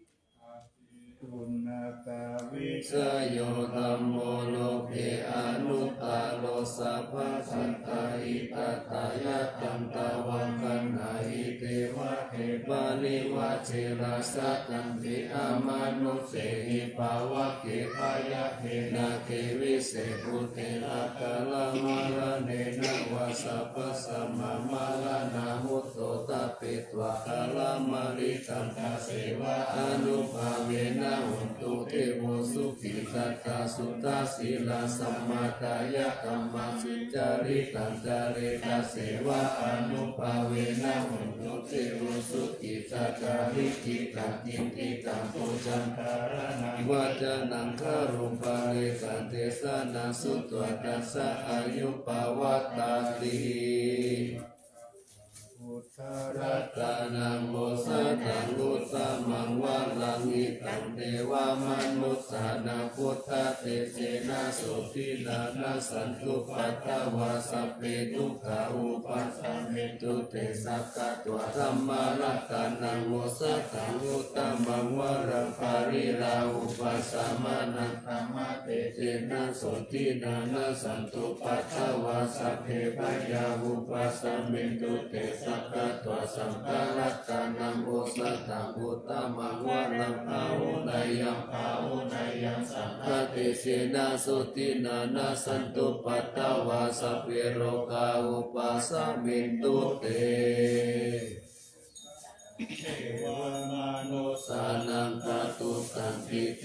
Uṇhassa vijayo dhammo loke anuttaro, sabbasattahitatthāya taṃ tvaṃ gaṇhāhi devate parivajjena. Satanti amanussehi pāvake bhayagge nāge vise bhūte akantamaraṇena vā. Sabbasmā maraṇā mutto ṭhapetvā kālamāritaṃ, taseva ānubhāvena hotu devo sukhī. Sattā suddhasīlā samādāya dhammaṃ sucaritaṃ care, taseva ānubhāvena hotu devo sukhī. Saccaṃ likhitaṃ cintitaṃ pūjaṃ dhāraṇaṃ vācanaṃ garuṃ, parittaṃ desanaṃ sutvā, tassa āyu pavaḍḍhatīti. Buddharatanaṃ osathaṃ uttamaṃ varaṃ, hitaṃ devamanussānaṃ, buddhatejena sotthinā, nassantupaddavā sabbe, dukkhā vūpasamentu te. Sakkatvā dhammaratanaṃ osathaṃ uttamaṃ varaṃ, pariḷāhūpasamanaṃ, dhammatejena sotthinā, nassantupaddavā sabbe, bhayā vūpasamentu te. Sakkatvā saṅgharatanaṃ osathaṃ uttamaṃ varaṃ, āhuneyyaṃ pāhuneyyaṃ, saṅghatejena sotthinā, nassantupaddavā sabbe, rogā vūpasamentu te. Devamanussānaṃ, tathūpataṃ ṭhitā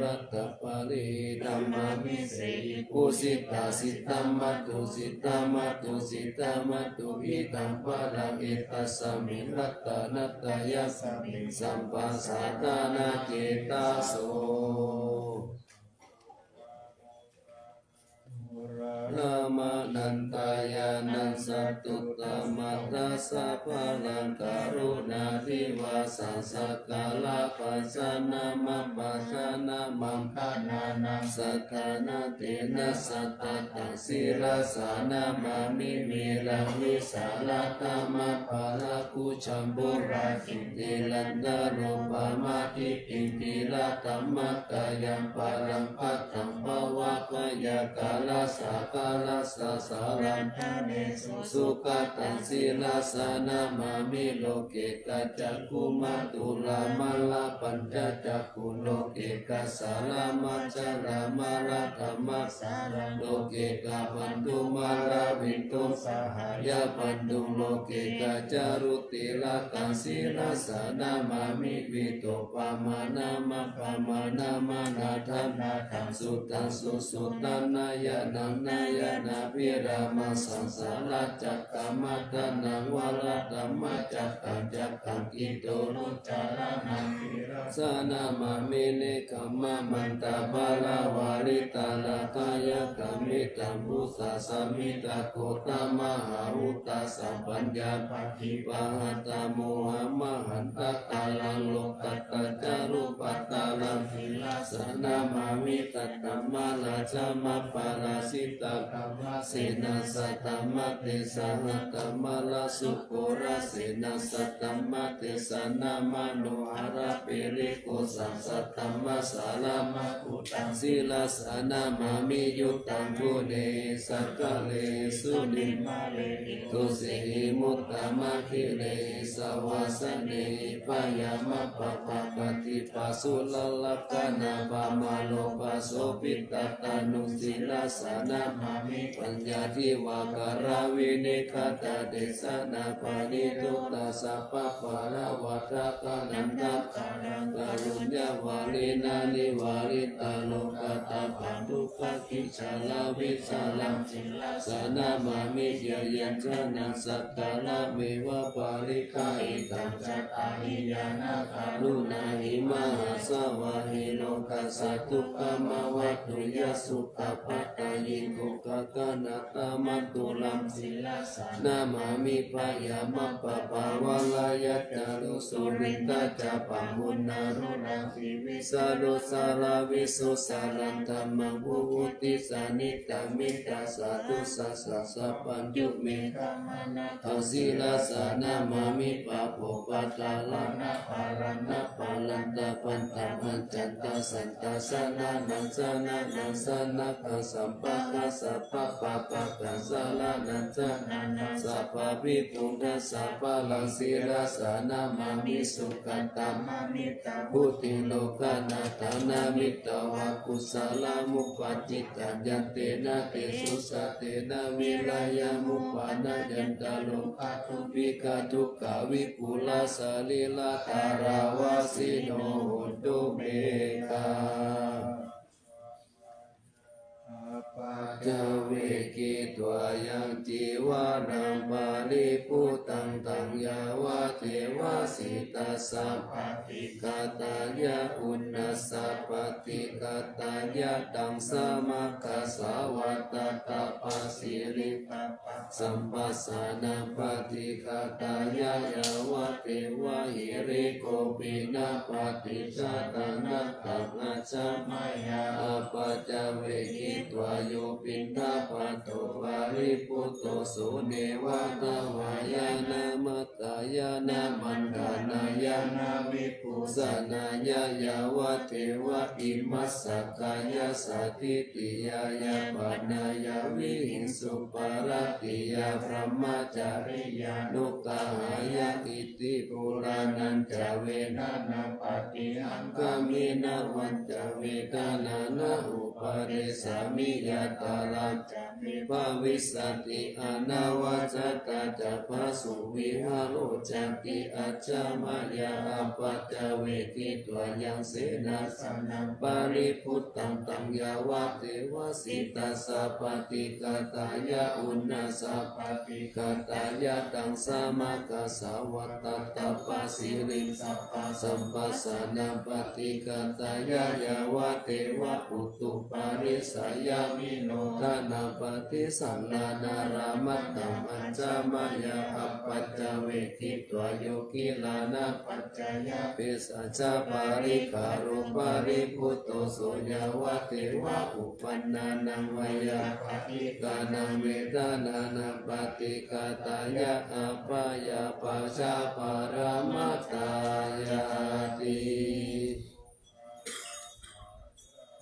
Rataparittaṃ namāmi sehi. Bhūsitā sitā matū, sitā matū, sitā matū, idaṃ balaṃ etasmiṃ ratanattayasmiṃ, sabbasatthānacetaso. Ramanantayānaṃ satuttamatthaṃ, sabbaṃ karuṇādhīvasaṃ, sakalapajanamapasanamaṃ, ganānaṃ saddhammattena sattataṃ, sirasā namāmi viraṃ, vīsalantamaparābhujambhū, rajendi nandarūpamatiddhiṃ, dhīratammakāyaṃ balaṃ, bhaddaṃ bhavābhayā kālāsākarassa, salantānesu sugataṃ, sirasā namāmi loke. Kaccakuma tulamālā pañcacakkhuṃ, loke kāsālamācālamāradhammācāraṃ, loke kābanthuṃ māravitthuṃ, sahāyabbanthuṃ loke kācārucirakaṃ, sirasā namāmi vīrupamāṇamappamāṇamaddhaṃ, naddhaṃ suddhaṃ susuddhaṃ, nāyanaṃ nāyanabhiramaṃ, saṃsāracakkamataṇhaṃ, varadhammacakkaṃ, cakkaṃ kitulū caraṇaṃ, sirasā namāmi nekkhammamantaparivāritarattiyakkhaṃ, mettambusekaṃ samantaghoramahā, ugghasamphassāpattidānabhūmisamāraṃ, lokadhataraṃ pāturaṃ, sirasā namāmi, katvāna rakkhaṃ mahārājā, Jitadhammasena saddhammattesa saddhammalā sukhulasena saddhammadesanamanoharamāni kosaṃ saddhammasāraṃ maggutaṃ sirasā namāmi. Yuddhaṃ guṇehi sakkārehi sunimmānehi tusehi muddhamakhīlehi savāsanehi byāmappamāpattipāsūlalakkhaṇapamāropasobhitattanu sirasā namāmi. Paññādivākāravineghatadesanāpaṇīto tassa pāpālāvadakānaṃ tathākāraṃ karuññāvalena nivārītaro katabbaṃ dukkhābhijālavisāraṃ sirasā namāmi. Jayāsanānaṃ sakkārameva paṭiggahitvā cattāri yānā karūṇāhi mahāsāvahi lokassa dukkhamāvattu. Yā sukhappattayindukkhaganatamattulaṃ sirasā namāmi. Byāmappabhāvaṃ rājā ca rū surindhā ca brahmamārā divisaro sarā visuddhā saraṃ dhammaṃ vivutti sannidhāmi. Tassā dussāsā sabbaññū meghamānā sirasā namāmi. Pāpūpadarā nāgarā nāgarā tappantapañcanta santā sanānaṃ sanānaṃ sanāgaṃ sampagaṃ sabbapāpakaṃ saraṇaṃ saraṇaṃ sabbabhibhūtaṃ sabbaraṃ sirasā namāmi. Sugatā buddhe lokanathānaṃ mitvā kusalamupāditā yantena te sugatena virayamupanāyantā rogā dubhikā dukkhā vipulā sarīrā taravāsino hontu me. Apaccavekkhitvā yaṃ cīvaraṃ paribhuttaṃ taṃ yāvadeva sītassa paṭighātāya uṇhassa paṭighātāya taṃ samaggāsvā tattha pasiriṃ tappassaṃ pasānapaṭighātāya yāvadeva hirikopinapaṭicchādanatthaṃ ajjhamāya. Apaccavekkhitvā yo piṇḍapāto paribhutto so neva davāya na madāya na maṇḍanāya na vibhūsanāya yāvadeva imassa kāyassa ṭhitiyā yāpanāya vihiṃsuparatiyā brahmacariyānuggahāya iti purāṇañca vedanapaṭihaṅkhāmi navañca vedanaṃ na uppādessāmi yātrā ca me bhavissati anavajjatā ca phāsuvihāro cāti ajjhamāya. Apaccavekkhitvā yaṃ senāsanaṃ paribhuttaṃ taṃ yāvadeva sītassa paṭighātāya uṇhassa paṭighātāya taṃ samaggāsvā tattha pasiriṃ tappassaṃ pasānapaṭighātāya yāvadeva utuparissayavinodanapaṭisallānārāmatthaṃ ajjhamāya. Apaccavekkhitvā yo gilānapaccayabhesajjaparikkhāro paribhutto so yāvadeva uppannānaṃ veyyābādhikānaṃ vedanānaṃ paṭighātāya abyāpajjhaparamatāyāti.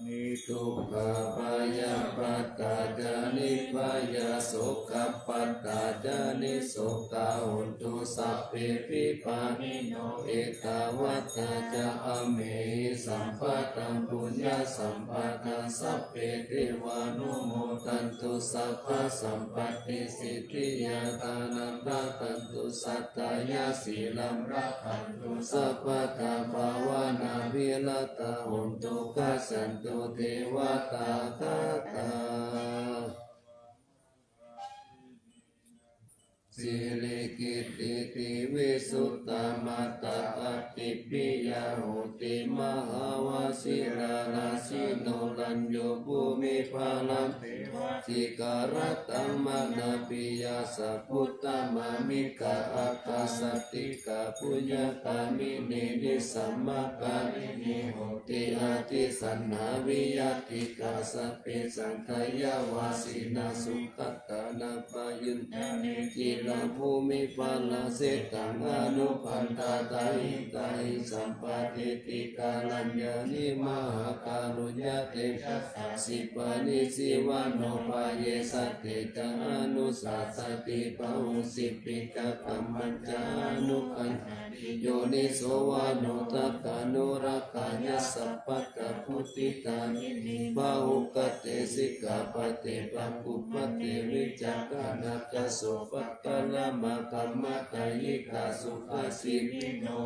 Niddukkhābhayappattā ca nibbhayā sokappattā ca nissokā hontu sabbepi pāṇino. Ettāvatā ca amhehi sambhataṃ puññasampadaṃ sabbe devānumodantu sabbasampattisiddhiyā. Dānaṃ dadantu saddhāya sīlaṃ rakkhantu sabbadā bhāvanābhiratā hontu gacchantu devatāgatā. Sirikittidīvisuddhamattā ādippiyā hotu mahāvajirārājino rañño bhūmiphalaṃ devā Ikarattaṃ manāpiyassa guttama, miggā ākāsaṭṭhikā puññagāminī, nisammakāminī honti, atītamaddhānānantarāyikā, sabbe saṅkhāravāsinā sugatānapayantāne, khīṇabhūmi parāsetaṃ, anupaṇṇātā hitāhi, sampāditvā kālāni, mahākāruññatejasā, khippanissinnaṃ vippasannamanāvilā, sattacca anukampati, bāhusīmpi ca kammañca, anukampati yoniso manorakkhaṃ, sabbataṃ buddhidhārinī, pāhubhante sikkhāpade, pāhubhante vicakkhaṇā, kassopakāramaggamatayinikā, sukhāsī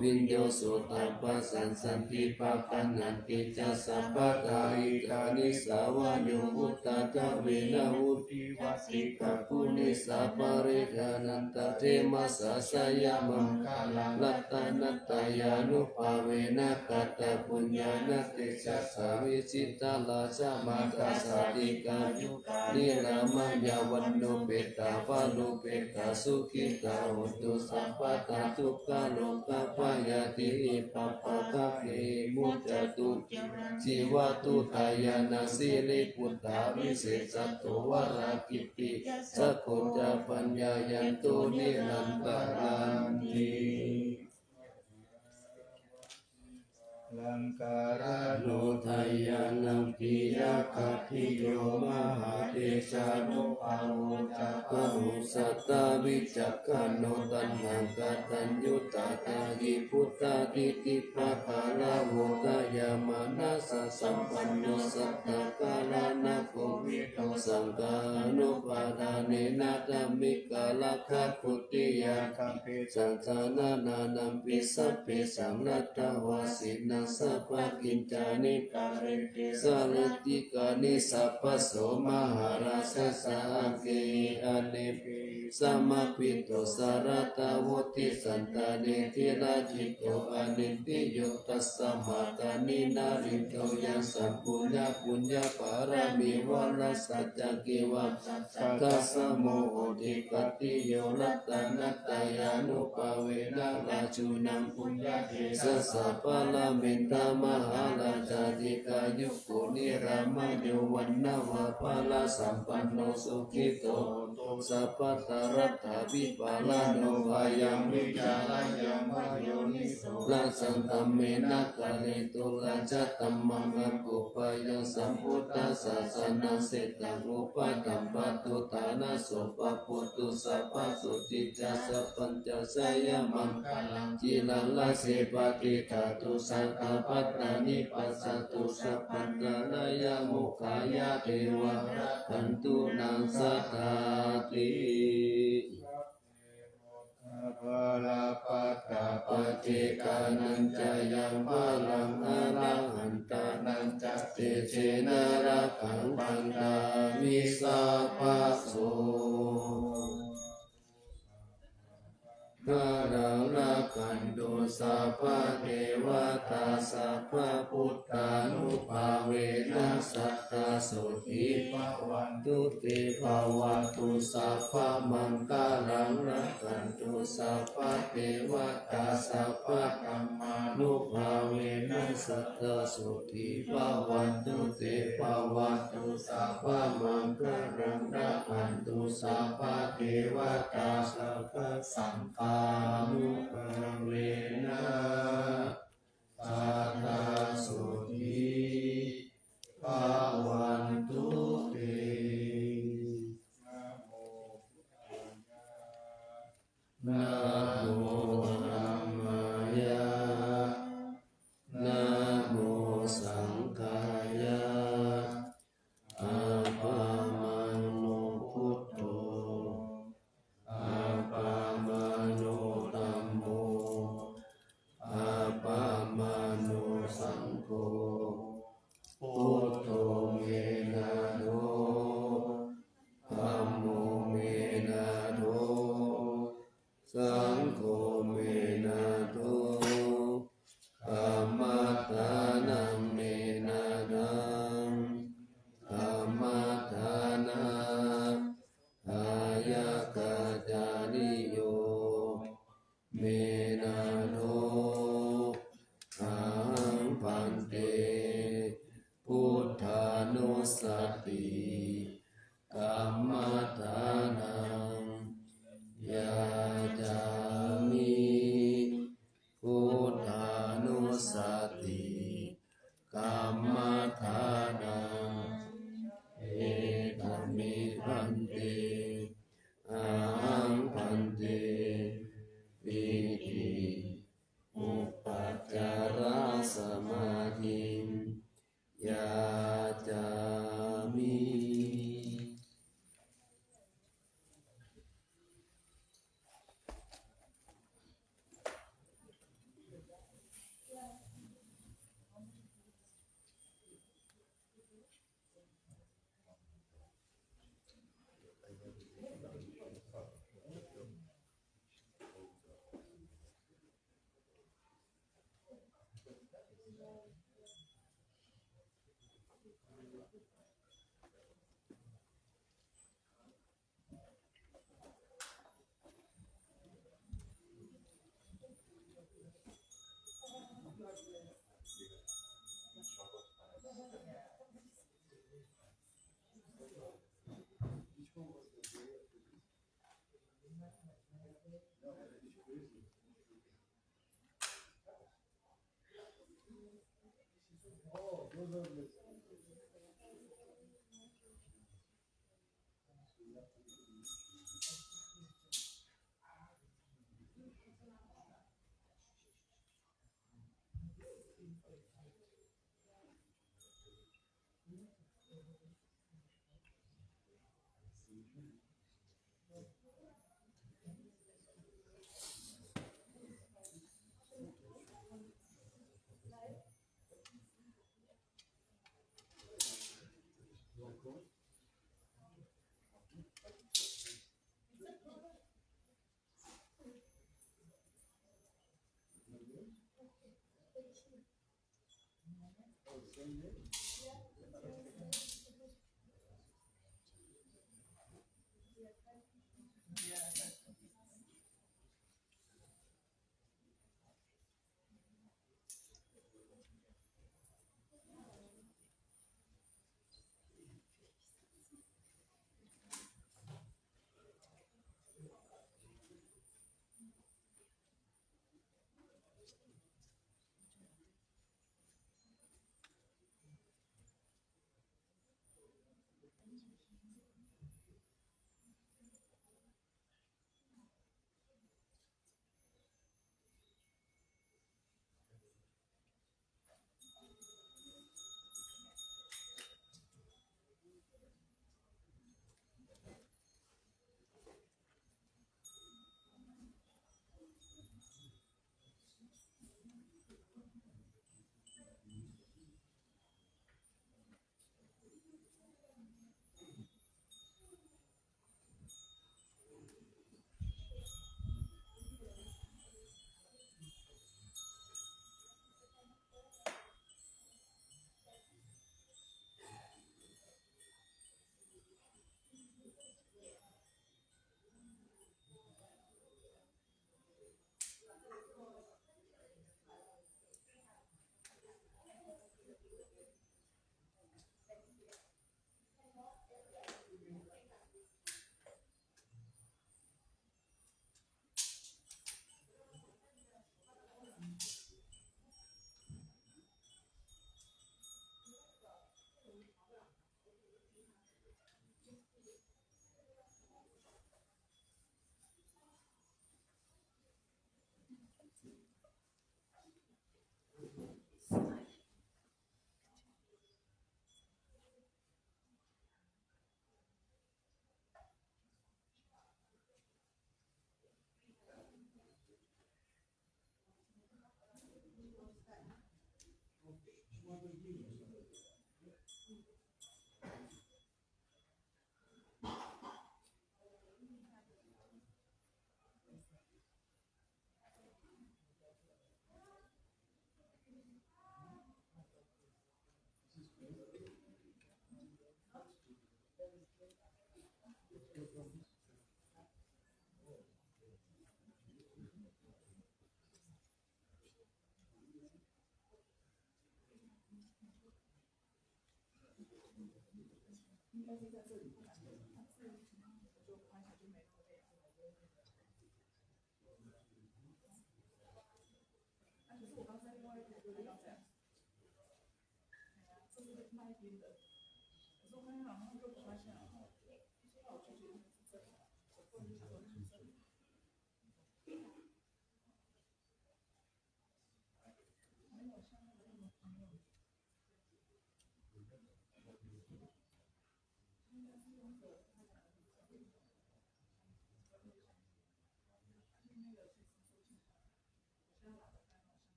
viññū suttāni padaṃ santi, pāgaṇhanti ca sabbadā, idāni sabbā yo muttā dāvena mucciṃ vajjikā, pūresaṃ parikkhānantaradhemasā, jayamaṅgalaṃ ratanattayānubhāvena, katapuññānatejasā, vijitā raja mātā, sādhikā yukā nirāmā, yāva nupetā varūpetā, sukhitā hontu sabbadā, dukkharogabhayā tibhipappaggahehi muccantu, jīvantu dāyādā sirīputā, visesato varāhagiriyā, sakko ca pāṇayantu nirantaranti. Laṅkaraṇo dāyādo khiyakkhatiyo, mahātejānubhāvo ca pahusatā, vicakkhaṇo taṇhaṅkaraññutā, dāyī buddhadiṭṭhibhāgaravo, dayāmanāsasampanno, santakāraṇakovido, saṅghānubhāvena dhammikā rakkhattiya, sabbesaṃ janānānaṃ sabbesaṃ satthavāsinaṃ, sabbakiccāni karonti sallahukatāni, sabbaso mahārājassa aggehi, anekehi samāhito, jalāgaho tiṭṭhassa nātha kiñci karoti, ṭhito anindriyo tasmā dāni nālento, yaṃ sampūṇaṃ puññapalamī varaṃ saccaṃ kīvaṃ, saṅghassa mohopi khatiyo, ratanattayānubhāvena, rājūnaṃ puññakkhemassa, paranimmitā mahārājā, dīghāyuko nirāmyo, vaṇṇaṃ va paraṃ sampanno, sukhito hotu sabbadā, laddhāpi pāramī yaṃ, vihareyya mayoniso, rājadhammena paṇīto, rājadhammaṃ akūpayaṃ, sambuddhassa sāsanamesetaṃ, upaṭṭhaṃ pattutaṃ anaso, pabujjhatu sabbasotthiṃ, sabbañca jayamaṅgalaṃ, ciraṃ raṭṭhe patiṭṭhatu, sadā pāṇinaṃ passatu, sabbantarāyā mokkhaye, devā rakkhantu nā sadāti. Sabbappāṇabhātā paccekānañca yaṃ balaṃ, arahantānañca tejena, rakkhaṃ bandhāmi sabbaso. Sabbamaṅgalaṃ, rakkhantu sabbadevatā, sabbabuddhānubhāvena, sadā sotthī bhavantu te. Bhavatu sabbamaṅgalaṃ, rakkhantu sabbadevatā, sabbadhammānubhāvena, sadā sotthī bhavantu te. Bhavatu sabbamaṅgalaṃ, rakkhantu sabbadevatā, sabbasaṅghānubhāvena, sadā sotthī bhavantu te. Namo dhammāya, namo saṅghāya, appamāṇo buddho, appamāṇo dhammo, samādhiṃ yācāmi.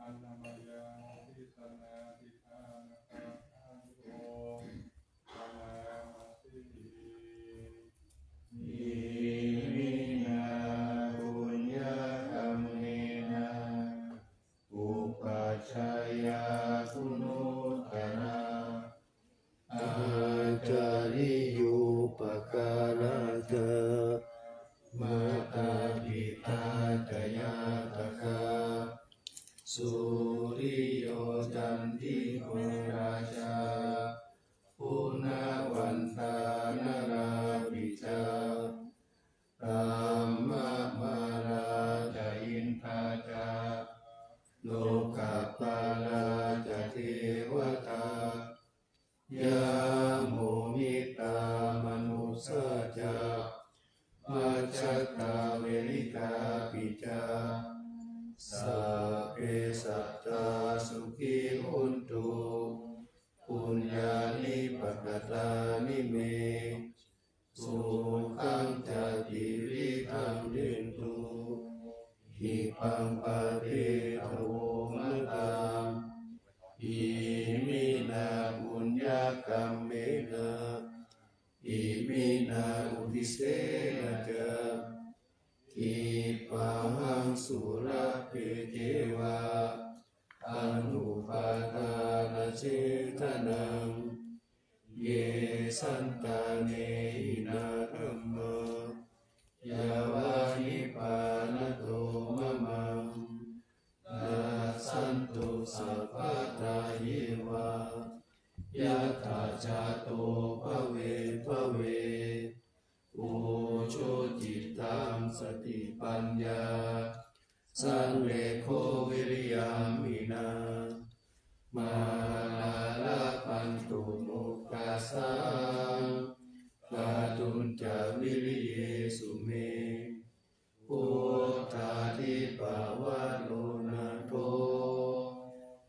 Annamayaṃ disanādidānaggaṇanto namassīhi. Iminā puññakammena upajjhāyā guṇuttarā ācariyūpakārā ca mātā pitā ca ñātakā suriyo candimā rājā guṇavantā narāpi ca brahmamārā ca indā ca lokapālā ca devatā yamo mittā manussā ca majjhattā verikāpi ca sabbe sattā sukhī hontu puññāni pakatāni me sukhañca tividhaṃ dentu khippaṃ pāpetha vomataṃ. Iminā puññakammena iminā uddisena ca khippāhaṃ sulabhe ceva anupādānachedanaṃ. Ye santāne hinā dhammā yāva nibbānato mamaṃ nassantu sabbadā yeva yattha jāto bhave bhave. Ujucittaṃ satipaññā sallekho viriyamhinā mārā labhantu mokkhaṃ kātuñca viriyesu me. Buddhādhipavaro nātho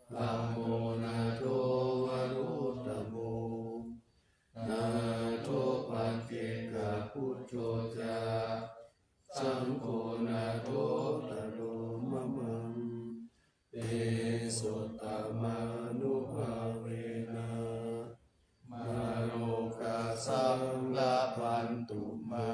dhammo nātho varuttamo nātho paccekabuddho ca saṅgho nāthottaro mamaṃ. Tesottamānubhāvena mārokāsaṃ labhantu mā.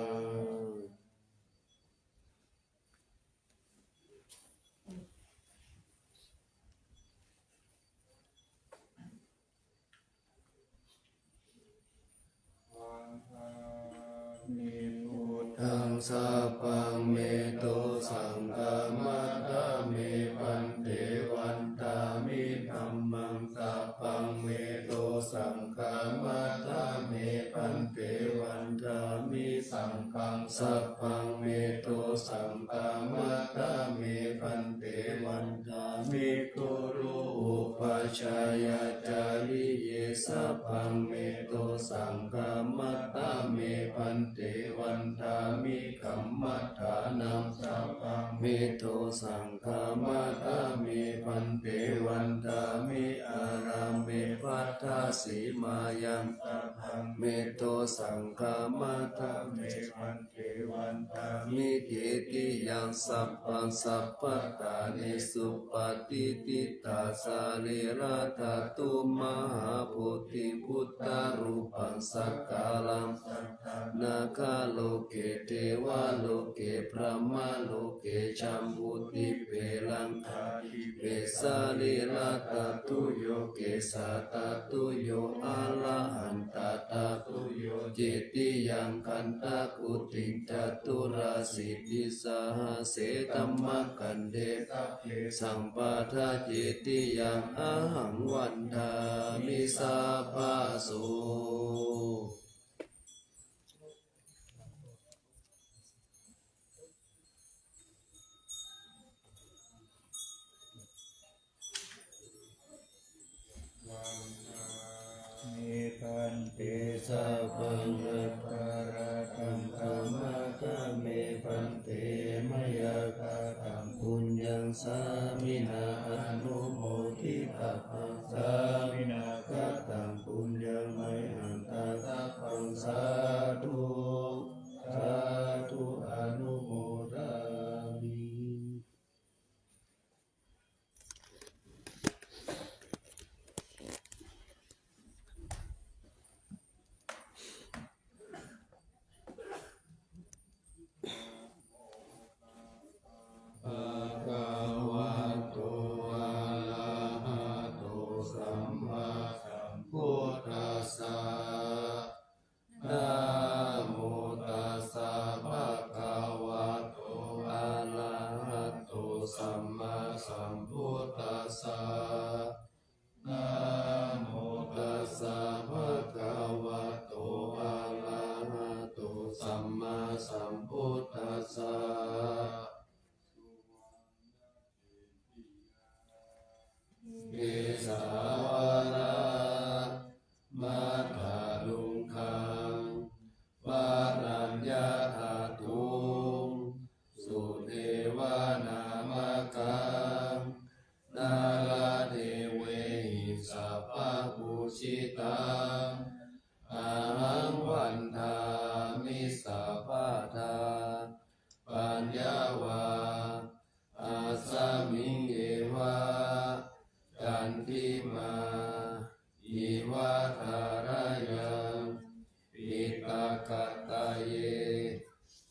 Vandāmi buddhaṃ sabbaṃ me dosaṃ khamatha me bhante. Vandāmi dhammaṃ sabbaṃ me dosaṃ khamatha me bhante. Vandāmi saṅghaṃ sabbaṃ me dosaṃ khamatha me bhante. Vandāmi guru upajjhāyācariye sabbaṃ me dosaṃ khamatha me bhante. Vandāmi kammaṭṭhānaṃ sabbaṃ me dosaṃ khamatha me bhante. Vandāmi ārāme me bhaddasīmāyaṃ, sabbaṃ me dosaṃ khamatha me bhante, vandāmi titiyaṃ. Sabbaṃ sabbaṭṭhānesu patiṭṭhitā sarīradhātu mahābodhiṃ buddharūpaṃ sakalaṃ nāgaloke devaloke brahmaloke jambudīpe laṅkādīpe sarīradhātuyo kesādhātuyo arahantatthattuyo cetiyaṃ gandhakuṭiṃ caturāsītisahassaṃ dhammakkhandhe sabbesaṃ paṭicetiyaṃ ahaṃ vandāmi sabbaso. Me bhante sabbaṃ aparādhaṃ khamatha me bhante, mayā kataṃ puññaṃ sāminā anumoditabbaṃ, sāminā kataṃ puññaṃ mayhaṃ dātabbaṃ, sādhu sādhu anumodāmi. Bhagavato arahato sammāsambuddhassa. Namo tassa bhagavato arahato sammāsambuddhassa. Namo tassa bhagavato arahato sammāsambuddhassa. Kesavādaṃ matthaluṅgaṃ varaññadhātuṃ sudevanāmakam nāradevehi sabbapūjitaṃ ahaṃ vandāmi sabbadā. Paññā vā asmiṃ eva candimā iva tharayaṃ piṭakattaye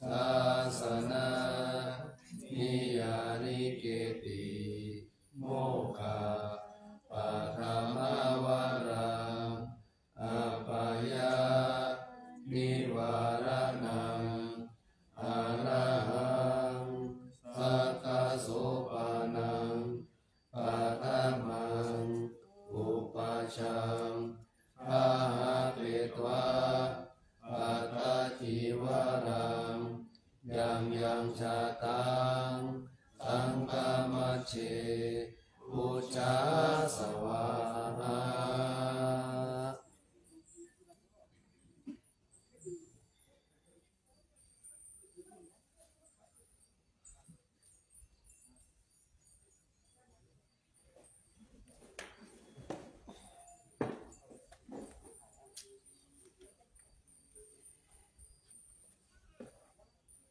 dassanā niyyānike'ti mokkhappatthama varaṃ apāyanivāraṇaṃ arahaṃ satta sopānaṃ paṭhamaṃ upajjhaṃ pahāpetvā pattacīvaraṃ yaṃ yaṃ jātaṃ saṅghamajjhe pūjā svāhā.